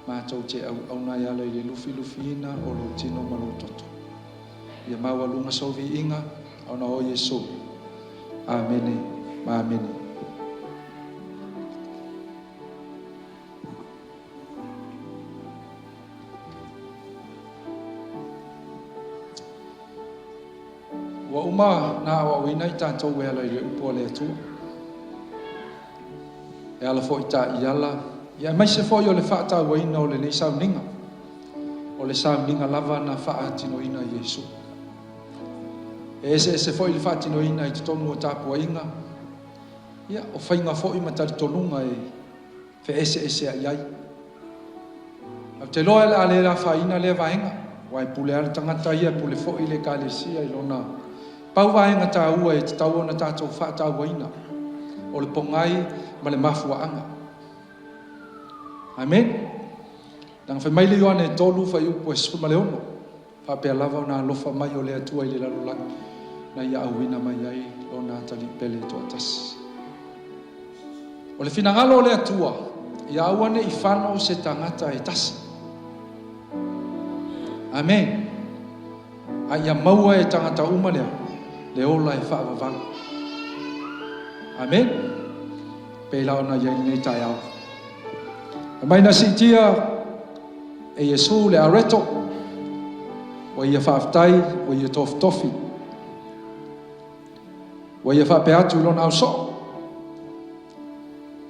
matou te auauna e ala i le lufilufiina o lou tino ma lou toto. Ia maualuga sou viiga ona o Iesu. Amene ma amene. Ua uma na aoaoina i tatou e ala i le upu a le Atua, e ala foi i taiala, ia aemaise foi o le faatauaina o lenei sauniga, o le sauniga lava na faatinoina e Iesu. E eseese foi le faatinoina i totonu o tapuaiga, ia o faiga foi ma talitonuga e feeseesea'i ai. Ae ou te iloa o le a le afaina lea vaega, aua e pule lava le tagata ia, e pule foi le Ekalesia i lona pau vaega taua e tatau ona tatou faatauaina, o le pogai ma le mafuaaga. Amene. Leaga fai mai le Ioane 3 fuaiupu e 16, faapea lava ona alofa mai o le Atua i le lalolagi, na ia auina mai ai lona atalii pele e toatasi. O le finagalo o le Atua, ia aua ne i fano se tagata e tasi. Amene. A ia maua e tagata uma lea, le ola e faavavau. Amene. Pei la ona i ai lenei taeao. Fai mai na siitia e Iesu le areto, ua ia faafetai, ua ia tofitofi, ua ia faapea atu i lona ausoo,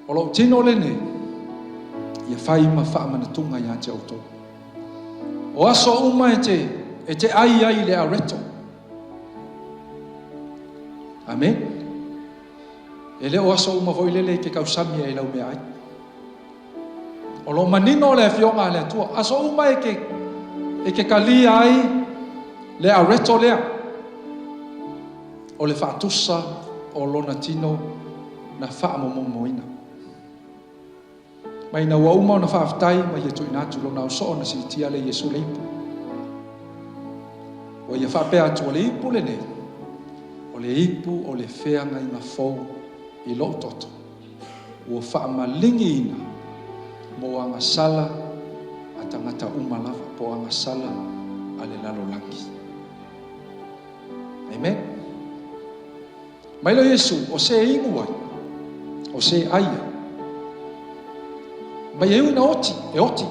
o lou tino lenei, ia fai ma faamanatuga ia te outou. O aso uma e te, e te ai ai i le areto. Amene. E le o aso uma foi lele e te tausami ai i lau meaai. O lo o manino le Afioga a le Atua, aso uma e te, e te talia ai le areto lea, o le faatusa o lona tino na faamomomoina. Ma ina ua uma ona faafetai ma ia tuuina atu i lona ausoo na siitia lea e Iesu le ipu. Ua ia faapea atu, o le ipu lenei, o le ipu o le feagaiga fou i lou toto, ua faamaligiina mo agasala a tagata uma lava, po o agasala a le lalolagi. Amen. Mai lea o Iesu, o se e inu ai, o se e ai ai. Mai e ui na oti, e oti.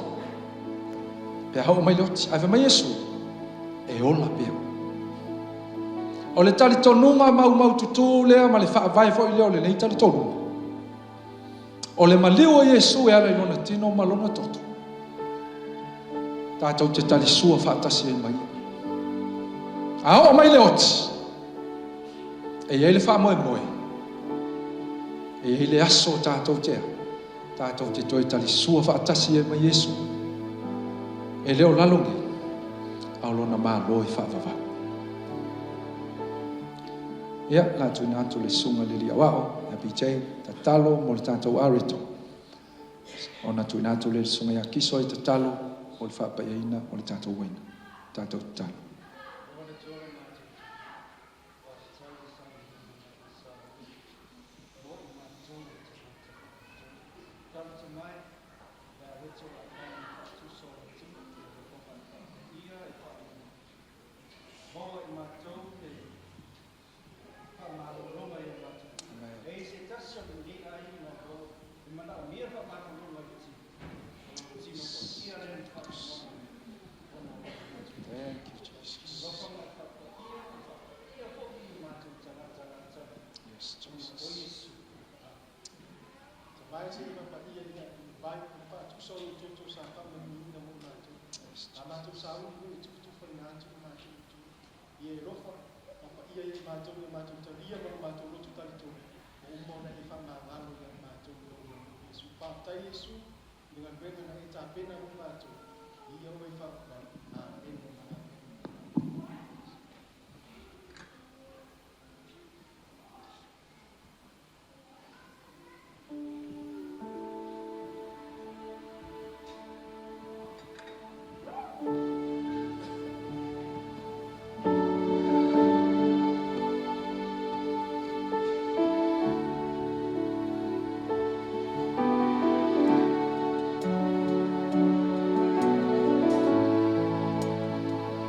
Pe a oo mai le oti. Ae fai mai Iesu, e ola pea. O le talitonuga maumaututu lea ma le faavae foi lea o lenei talitonuga. O le maliu o Iesu e ala i lona tino ma lona toto. Tatou te talisua faatasi ai ma ia. A oo mai le oti, e i ai le faamoemoe, e i ai le aso tatou te a, tatou te toe talisua faatasi ai ma Iesu. E le o lalo nei, a o lona Malo e faavavau. Ia, o le a tuuina atu i le Susuga i le Alii Aoao ia BJ, tatalo mo le tatou areto. Ona tuuina atu lea i le Susuga ia Kiso e tatalo mo le faapaiaina o le tatou uaina. Tatou tatalo. Thank you, Jesus. Yes, Jesus. Yes, Jesus.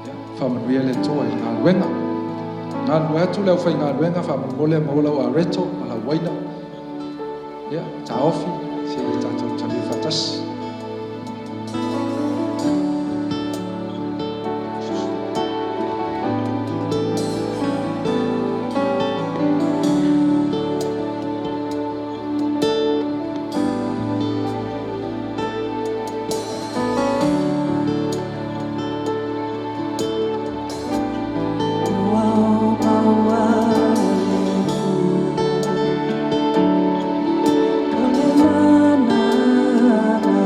Ia, faamanuia le Atua i le galuega. Galulue atu le aufaigaluega faamolemole maua lau areto ma lau uaina. Ia, taofi se i tatou talia faatasi. Ua ou maua le pule o le mana.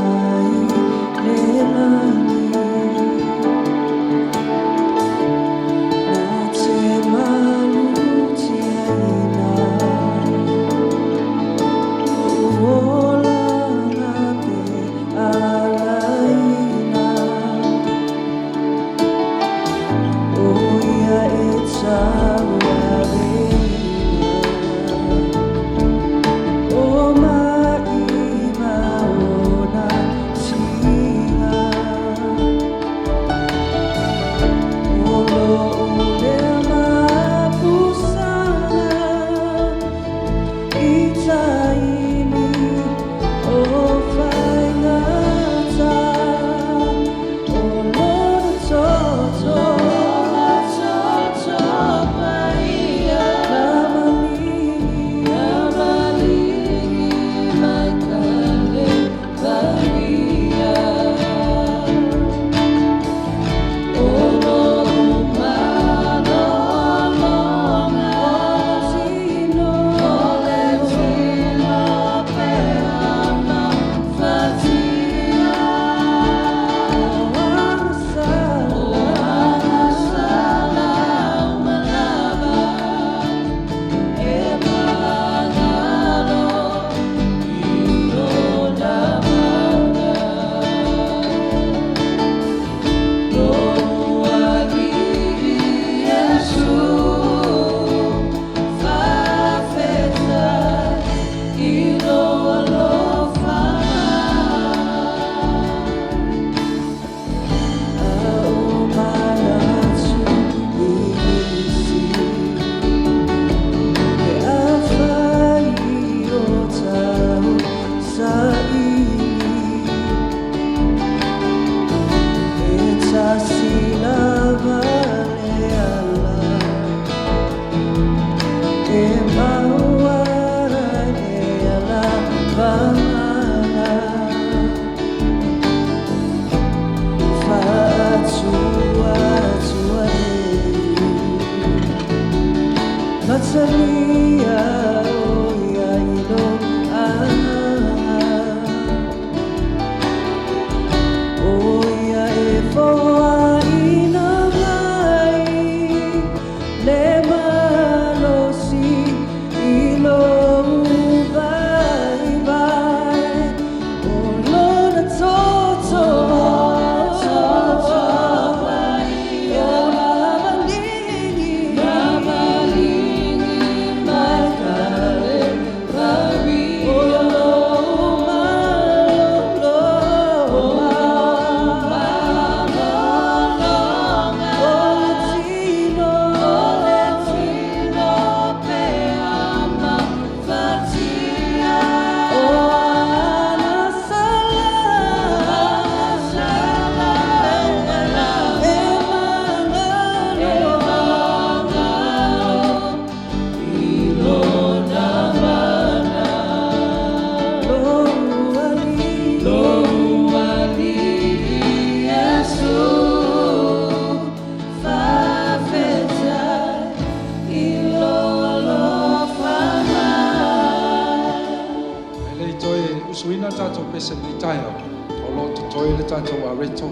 lenei taeao, o lo o totoe le tatou areto,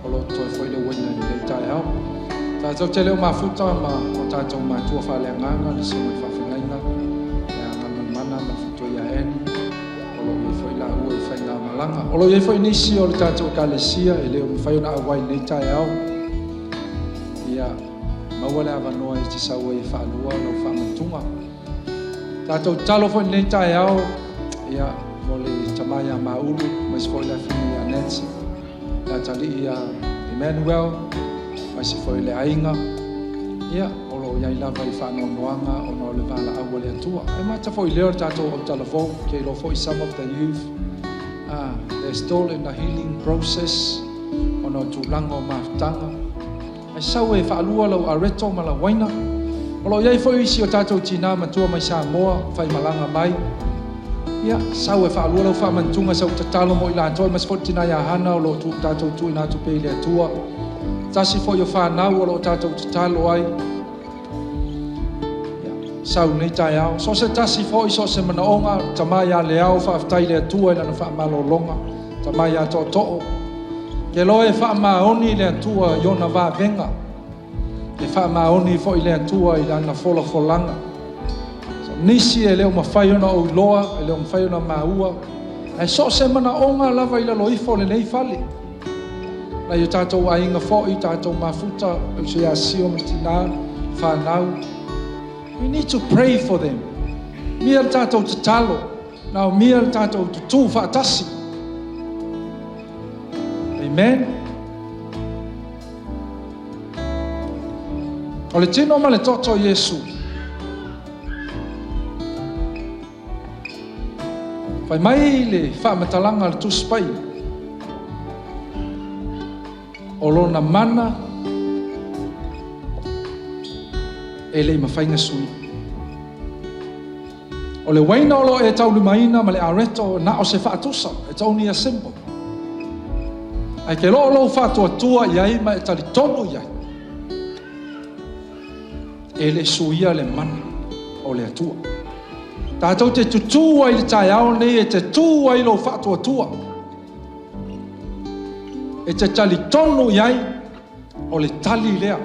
o lo o totoe foi le uaina i lenei taeao. Tatou te le o mafuta ma o tatou matua faaleagaga, le susuga i le faafeagaiga ia Galumalemana ma le faletua ia Annie, o lo o i ai foi laua i faigamalaga. O lo o i ai foi nisi o le tatou Ekalesia e le o mafai ona auai i lenei taeao. Ia maua le avanoa e te sau ai e faalua lau faamanatuga. Tatou tatalo foi i lenei taeao ia mo le tama ia Maulu, aemaise foi le afioga ia Nancy, le atalii ia Emmanuel, aemaise foi le aiga, ia o lo o i ai lava i faanoanoaga ona o le valaau a le Atua. E mata foi i lea o le tatou autalavou, ke iloa foi some of the youth they're still in the healing process ona o tulaga o mafutaga. Ae sau e faalua lau areto ma lau uaina. O lo o i ai foi isi o tatou tinā matua mai Samoa faimalaga mai. Ia, sau e faalua lau faamanatuga sau tatalo mo i latou, aemaise foi le tina ia Hana o lo o tatou tuuina atu pea i le Atua. Tasi foi o fanau o lo o tatou tatalo ai. Ia, sau i lenei taeao. So o se tasi foi, so o se manaoga, le tama ia Leao, faafetai i le Atua i lana faamalologa. Tama ia Tootoo, ke loa e faamaoni le Atua i ona vavega, e faamaoni foi le Atua i lana folafolaga. So, nisi e le o mafai ona ou iloa, e le o mafai ona maua, ae so o se manaoga lava i lalo ifo o lenei fale. Nai o tatou aiga foi, tatou mafuta, le uso ia Sio ma tina, fanau. We need to pray for them. Mia le tatou tatalo, na o mia le tatou tutū faatasi. Amen. O le tino ma le toto o Iesu. Fai mai le faamatalaga a le Tusi Paia, o lona mana e le i mafai ona suia. O le uaina o lo o e taulimaina ma le areto na o se faatusa, it's only a symbol. Ae ke loo lou faatuatua i ai ma e talitonu i ai, e le suia le mana o le Atua. Tatou te tutū ai i le taeao lenei e te tū ai lou faatuatua. E te talitonu i ai o le tali lea.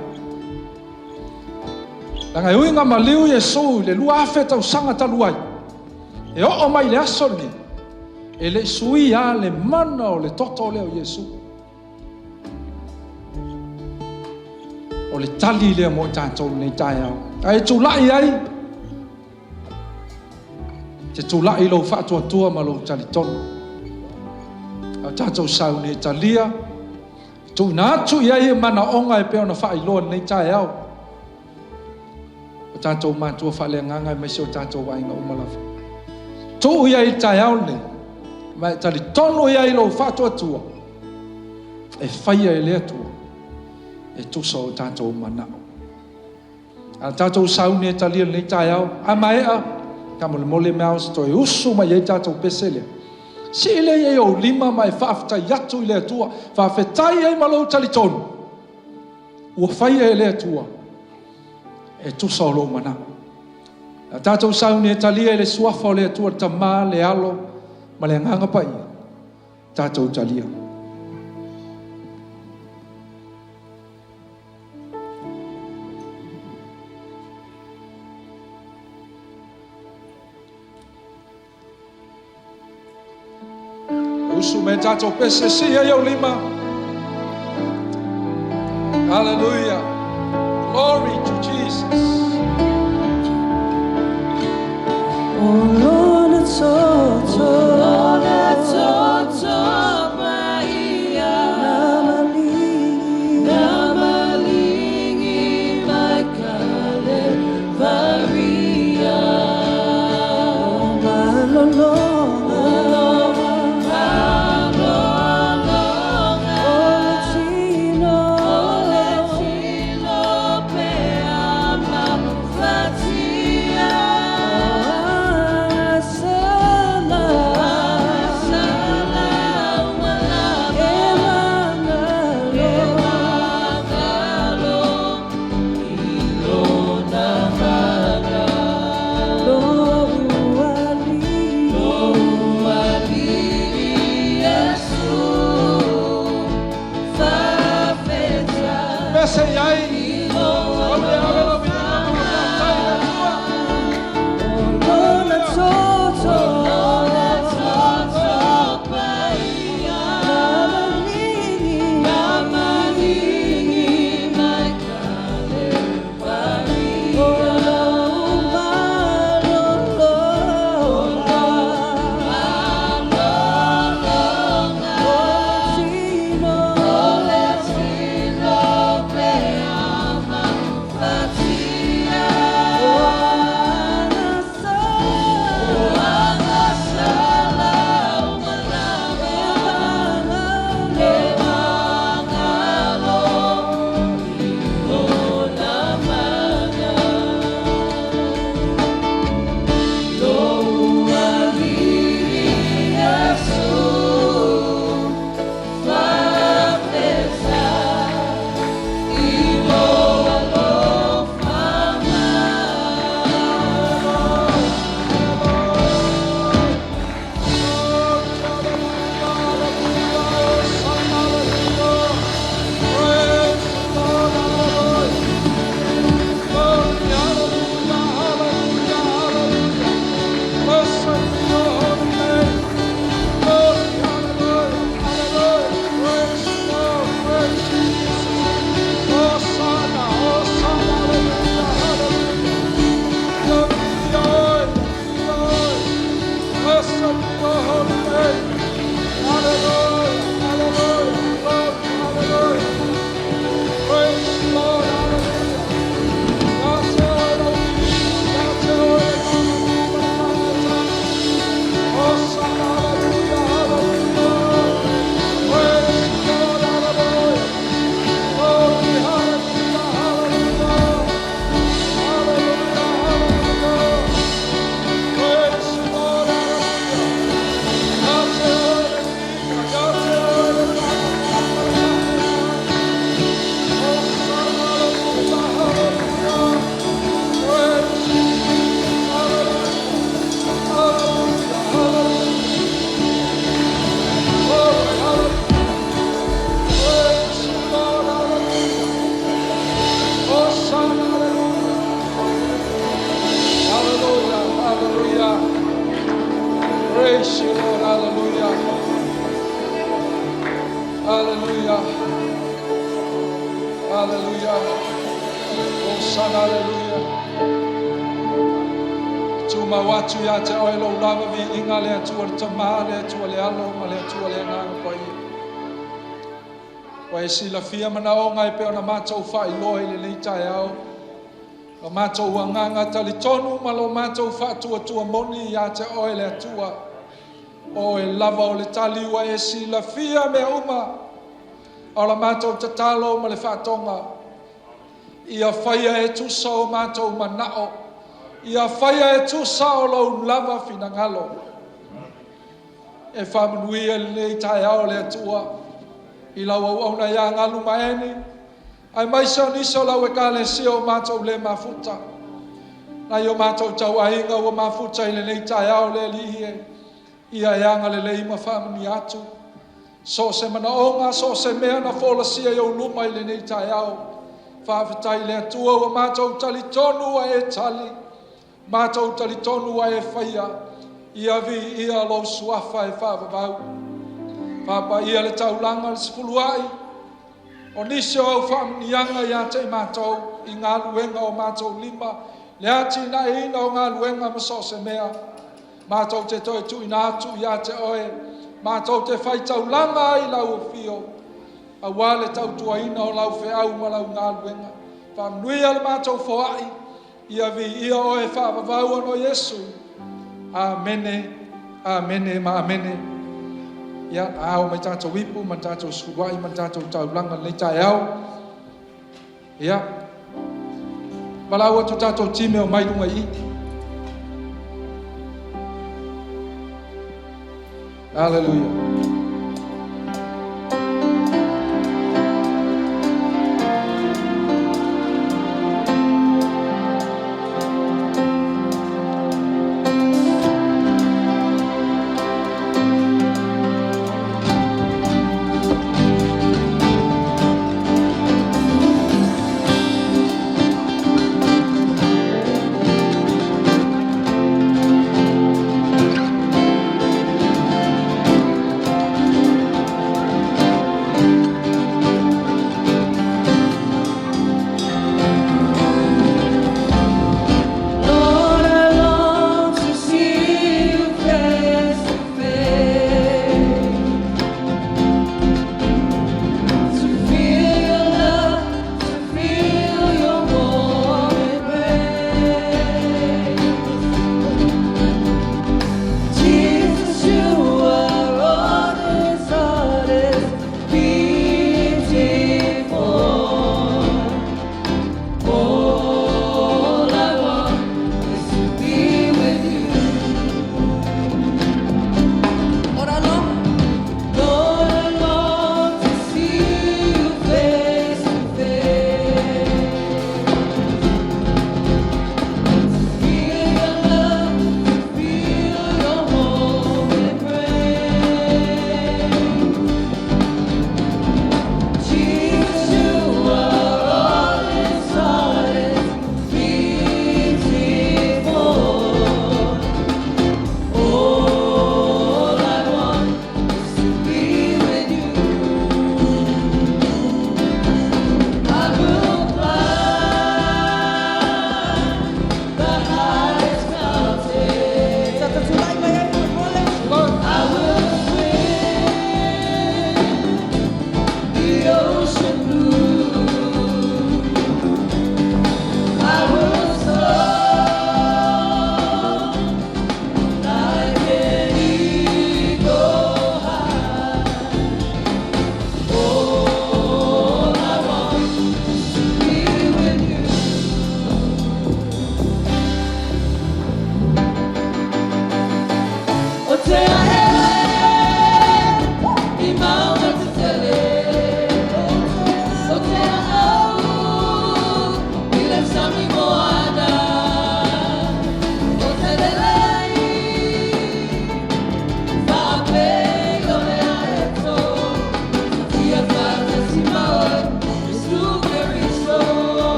Leaga e ui ina maliu Iesu i le 2000 tausaga talu ai, e oo mai i le aso lenei, e le i suia le mana o le toto lea o Iesu. O le tali lea mo i tatou lenei taeao. Ae tulai ai, te tulai lou faatuatua ma lou talitonu. A tatou sauni e talia, tuuina atu i ai e manaoga e pei ona faailoa lenei taeao. O tatou matua faaleagaga aemaise o tatou aiga uma lava. Tuu i ai i le taeao lenei, ma e talitonu i ai lou faatuatua, e faia e le Atua e tusa o tatou manao. A tatou sauni e talia lenei taeao, a maea, faamolemole Miles toe usu mai ai tatou pese lea. Sii lea i ai ou lima ma e faafetai atu i le Atua. Faafetai ai ma lou talitonu, ua faia e le Atua e tusa o lou manao. A tatou sauni e talia i le suafa o le Atua le Tama, le Alo ma le Agaga Paia, tatou talia. Usu mai tatou pese, sii ai ou lima. Hallelujah. Glory to Jesus. O lona toto, Lona toto paia, na maligi, na maligi mai Kalevaria. Malolonga, Malolonga, o le tino, o le tino pea mafatia. O aga Hallelujah. Hallelujah. Hosana, hallelujah. Tumau atu ia te oe lou lava viiga le Atua le Tama, le Atua le Alo ma le Atua le Agaga Paia. Ua e silafia manaoga e pei ona matou faailoa i lenei taeao. Lo matou agaga talitonu ma lo matou faatuatua moni ia te oe le Atua. O oe lava o le tali ua e silafia mea uma. A o la matou tatalo ma le faatoga, ia faia e tusa o matou manao, ia faia e tusa o lou lava finagalo. E faamanuia lenei taeao le Atua i lau auauna ia Galumaene, aemaise o nisi o lau ekalesia o matou le mafuta. Nai o matou tauaiga ua mafuta i lenei taeao le Alii e, ia e agalelei ma faamanuia atu. So o se manaoga, so o se mea na folasia i ou luma i lenei taeao. Faafetai i le Atua ua matou talitonu ua e tali, matou talitonu ua e faia, ia viia lou suafa e faavavau. Faapaia le taulaga le sefuluai, o nisi o au faamanuiaga ia te i matou i galuega o matou lima, le atinaeina o galuega ma so o se mea. Matou te toe tuuina atu ia te oe, matou te faitaulaga ai i lau afio, aua le tautuaina o lau feau ma lau galuega. Faamanuia le matou foai, ia viia oe faavavau ona o Iesu. Amene, amene ma amene. Ia, ao mai tatou ipu ma tatou sefuluai ma tatou taulaga lenei taeao. Ia, valaau atu tatou team e omai luga i i. Hallelujah.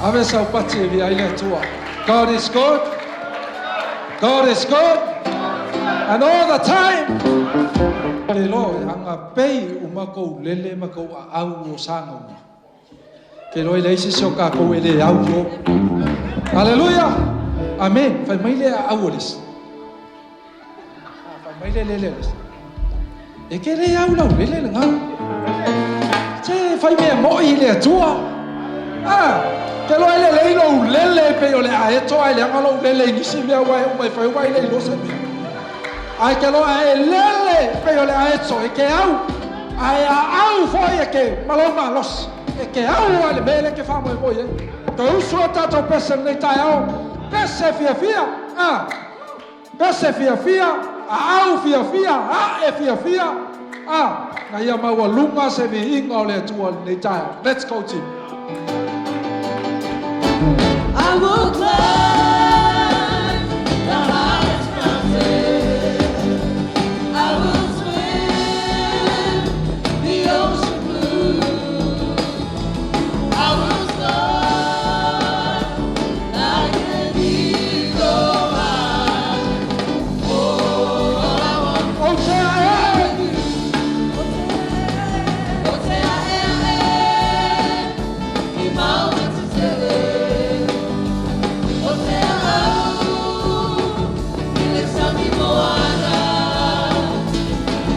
Ave sau pati e viia ai le Atua. God is good. God is good. And all the time. Le loa e aga pei uma kou lele ma kou aau o sagoga. Ke loa e leai se isi o kakou e le au i o. Aleluia! Amen. Fai mai le aau o le isi. Fai mai le lele o le isi. E ke le au lau lele lena. Se fai mea mo'i i le Atua. Ah, ke loa e lelei lou lele pei o le aeto ae leaga lou lele i nisi mea ua e uma e fai ua e le iloa se mea. Ae ke loa e lele pei o le aeto e ke au. Ae aau foi e ke ma lou malosi. E ke au lava i le mea lea e ke faamoemoe i ai. Toe usu a tatou pese i lenei taeao. Pese fiafia. Ah. Pese fiafia, aau fiafia, ae fiafia, a, na ia maualuga se viiga o le Atua i lenei taeao. Let's go team! I will climb the highest mountain. I will swim the ocean blue. I will soar like an eagle high. Oh, all I want O te ae! O te ae ae i mauga tetele. O te aau i le sami moana.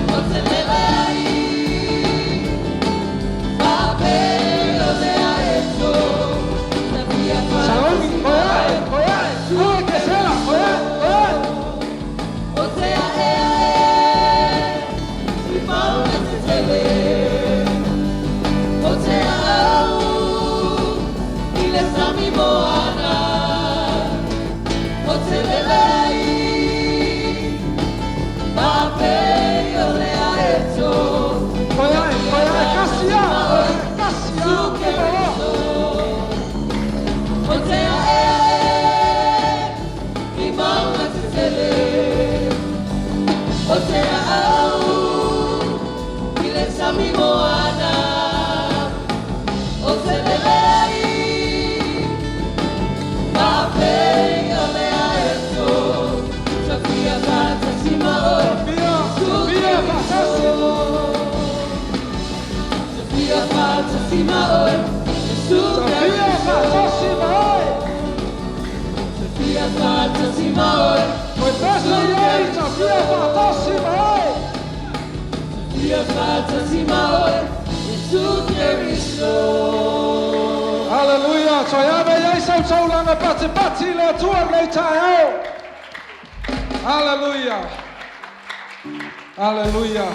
O te lele ai faapei o le aeto. Tafia Saogi, faatasi oe ae, oe ae, ua ke sela, oe ae, oe ae! O te ae ae i mauga tetele. O te aau i le sami moana. O te lele ai faapei o le aeto. Oe ae, oe ae, kasi a, oe ae, kasi a, uma loa. O te ae ae i mauga tetele. O te aau i le sami moana. O te lele ai faapei o le aeto. Tafia faatasi ma oe. Tafia, tafia faatasi. Tafia faatasi ma oe. Iesu Tafia faatasi ma oe. Tafia faatasi ma oe. Oe pese i ai, tafia faatasi ma oe. Tafia faatasi ma oe. Iesu Keriso. Haleluia, toe ave i ai sau taulaga patipati i le Atua i lenei taeao. Haleluia. Haleluia.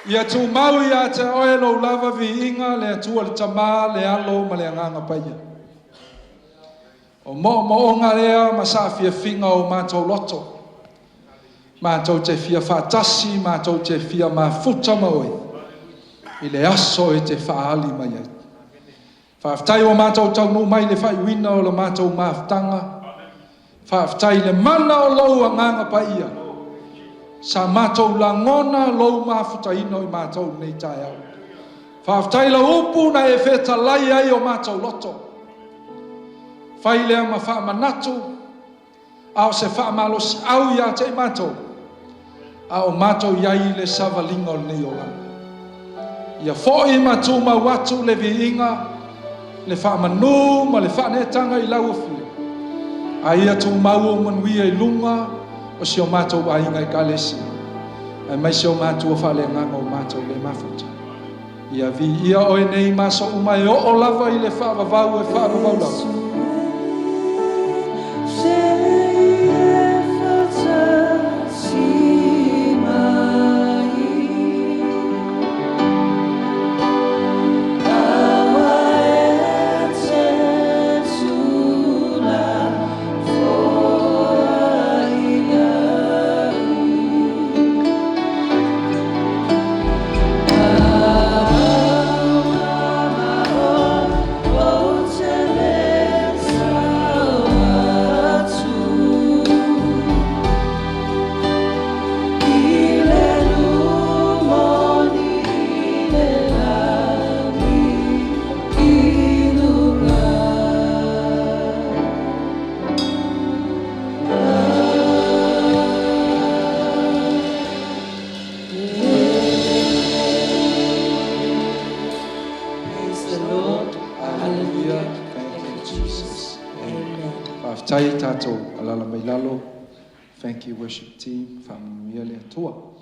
Ia tumau ia te oe lou lava viiga le Atua le Tamā, le Alo ma le Agaga Paia. O moomooga lea ma saafiafiga o matou loto. Matou te fia faatasi, matou te fia mafuta ma oe. I le aso e te faaali mai ai. Faafetai ua matou taunuu mai i le faaiuina o la matou mafutaga. Faafetai i le mana o lou Agaga Paia. Sa matou lagona lou mafutaina o i matou i lenei taeao. Faafetai lau upu na e fetalai ai o matou loto. Fai lea ma faamanatu, a o se faamalosiau ia te i matou, a o matou i ai i le savaliga o lenei olaga. Ia foi ma tumau atu le viiga, le faamanū ma le faaneetaga i lau afio, a ia tumau ou manuia i luga o si o matou aiga Ekalesia, aemaise o matua faaleagaga o matou le mafuta. Ia viia oe nei ma aso uma e oo lava i le faavavau e faavavau lava. Hallelujah. Thank you, Jesus. Amen. Faafetai tatou alala mai lalo. Thank you, worship team. Faamanuia le Atua.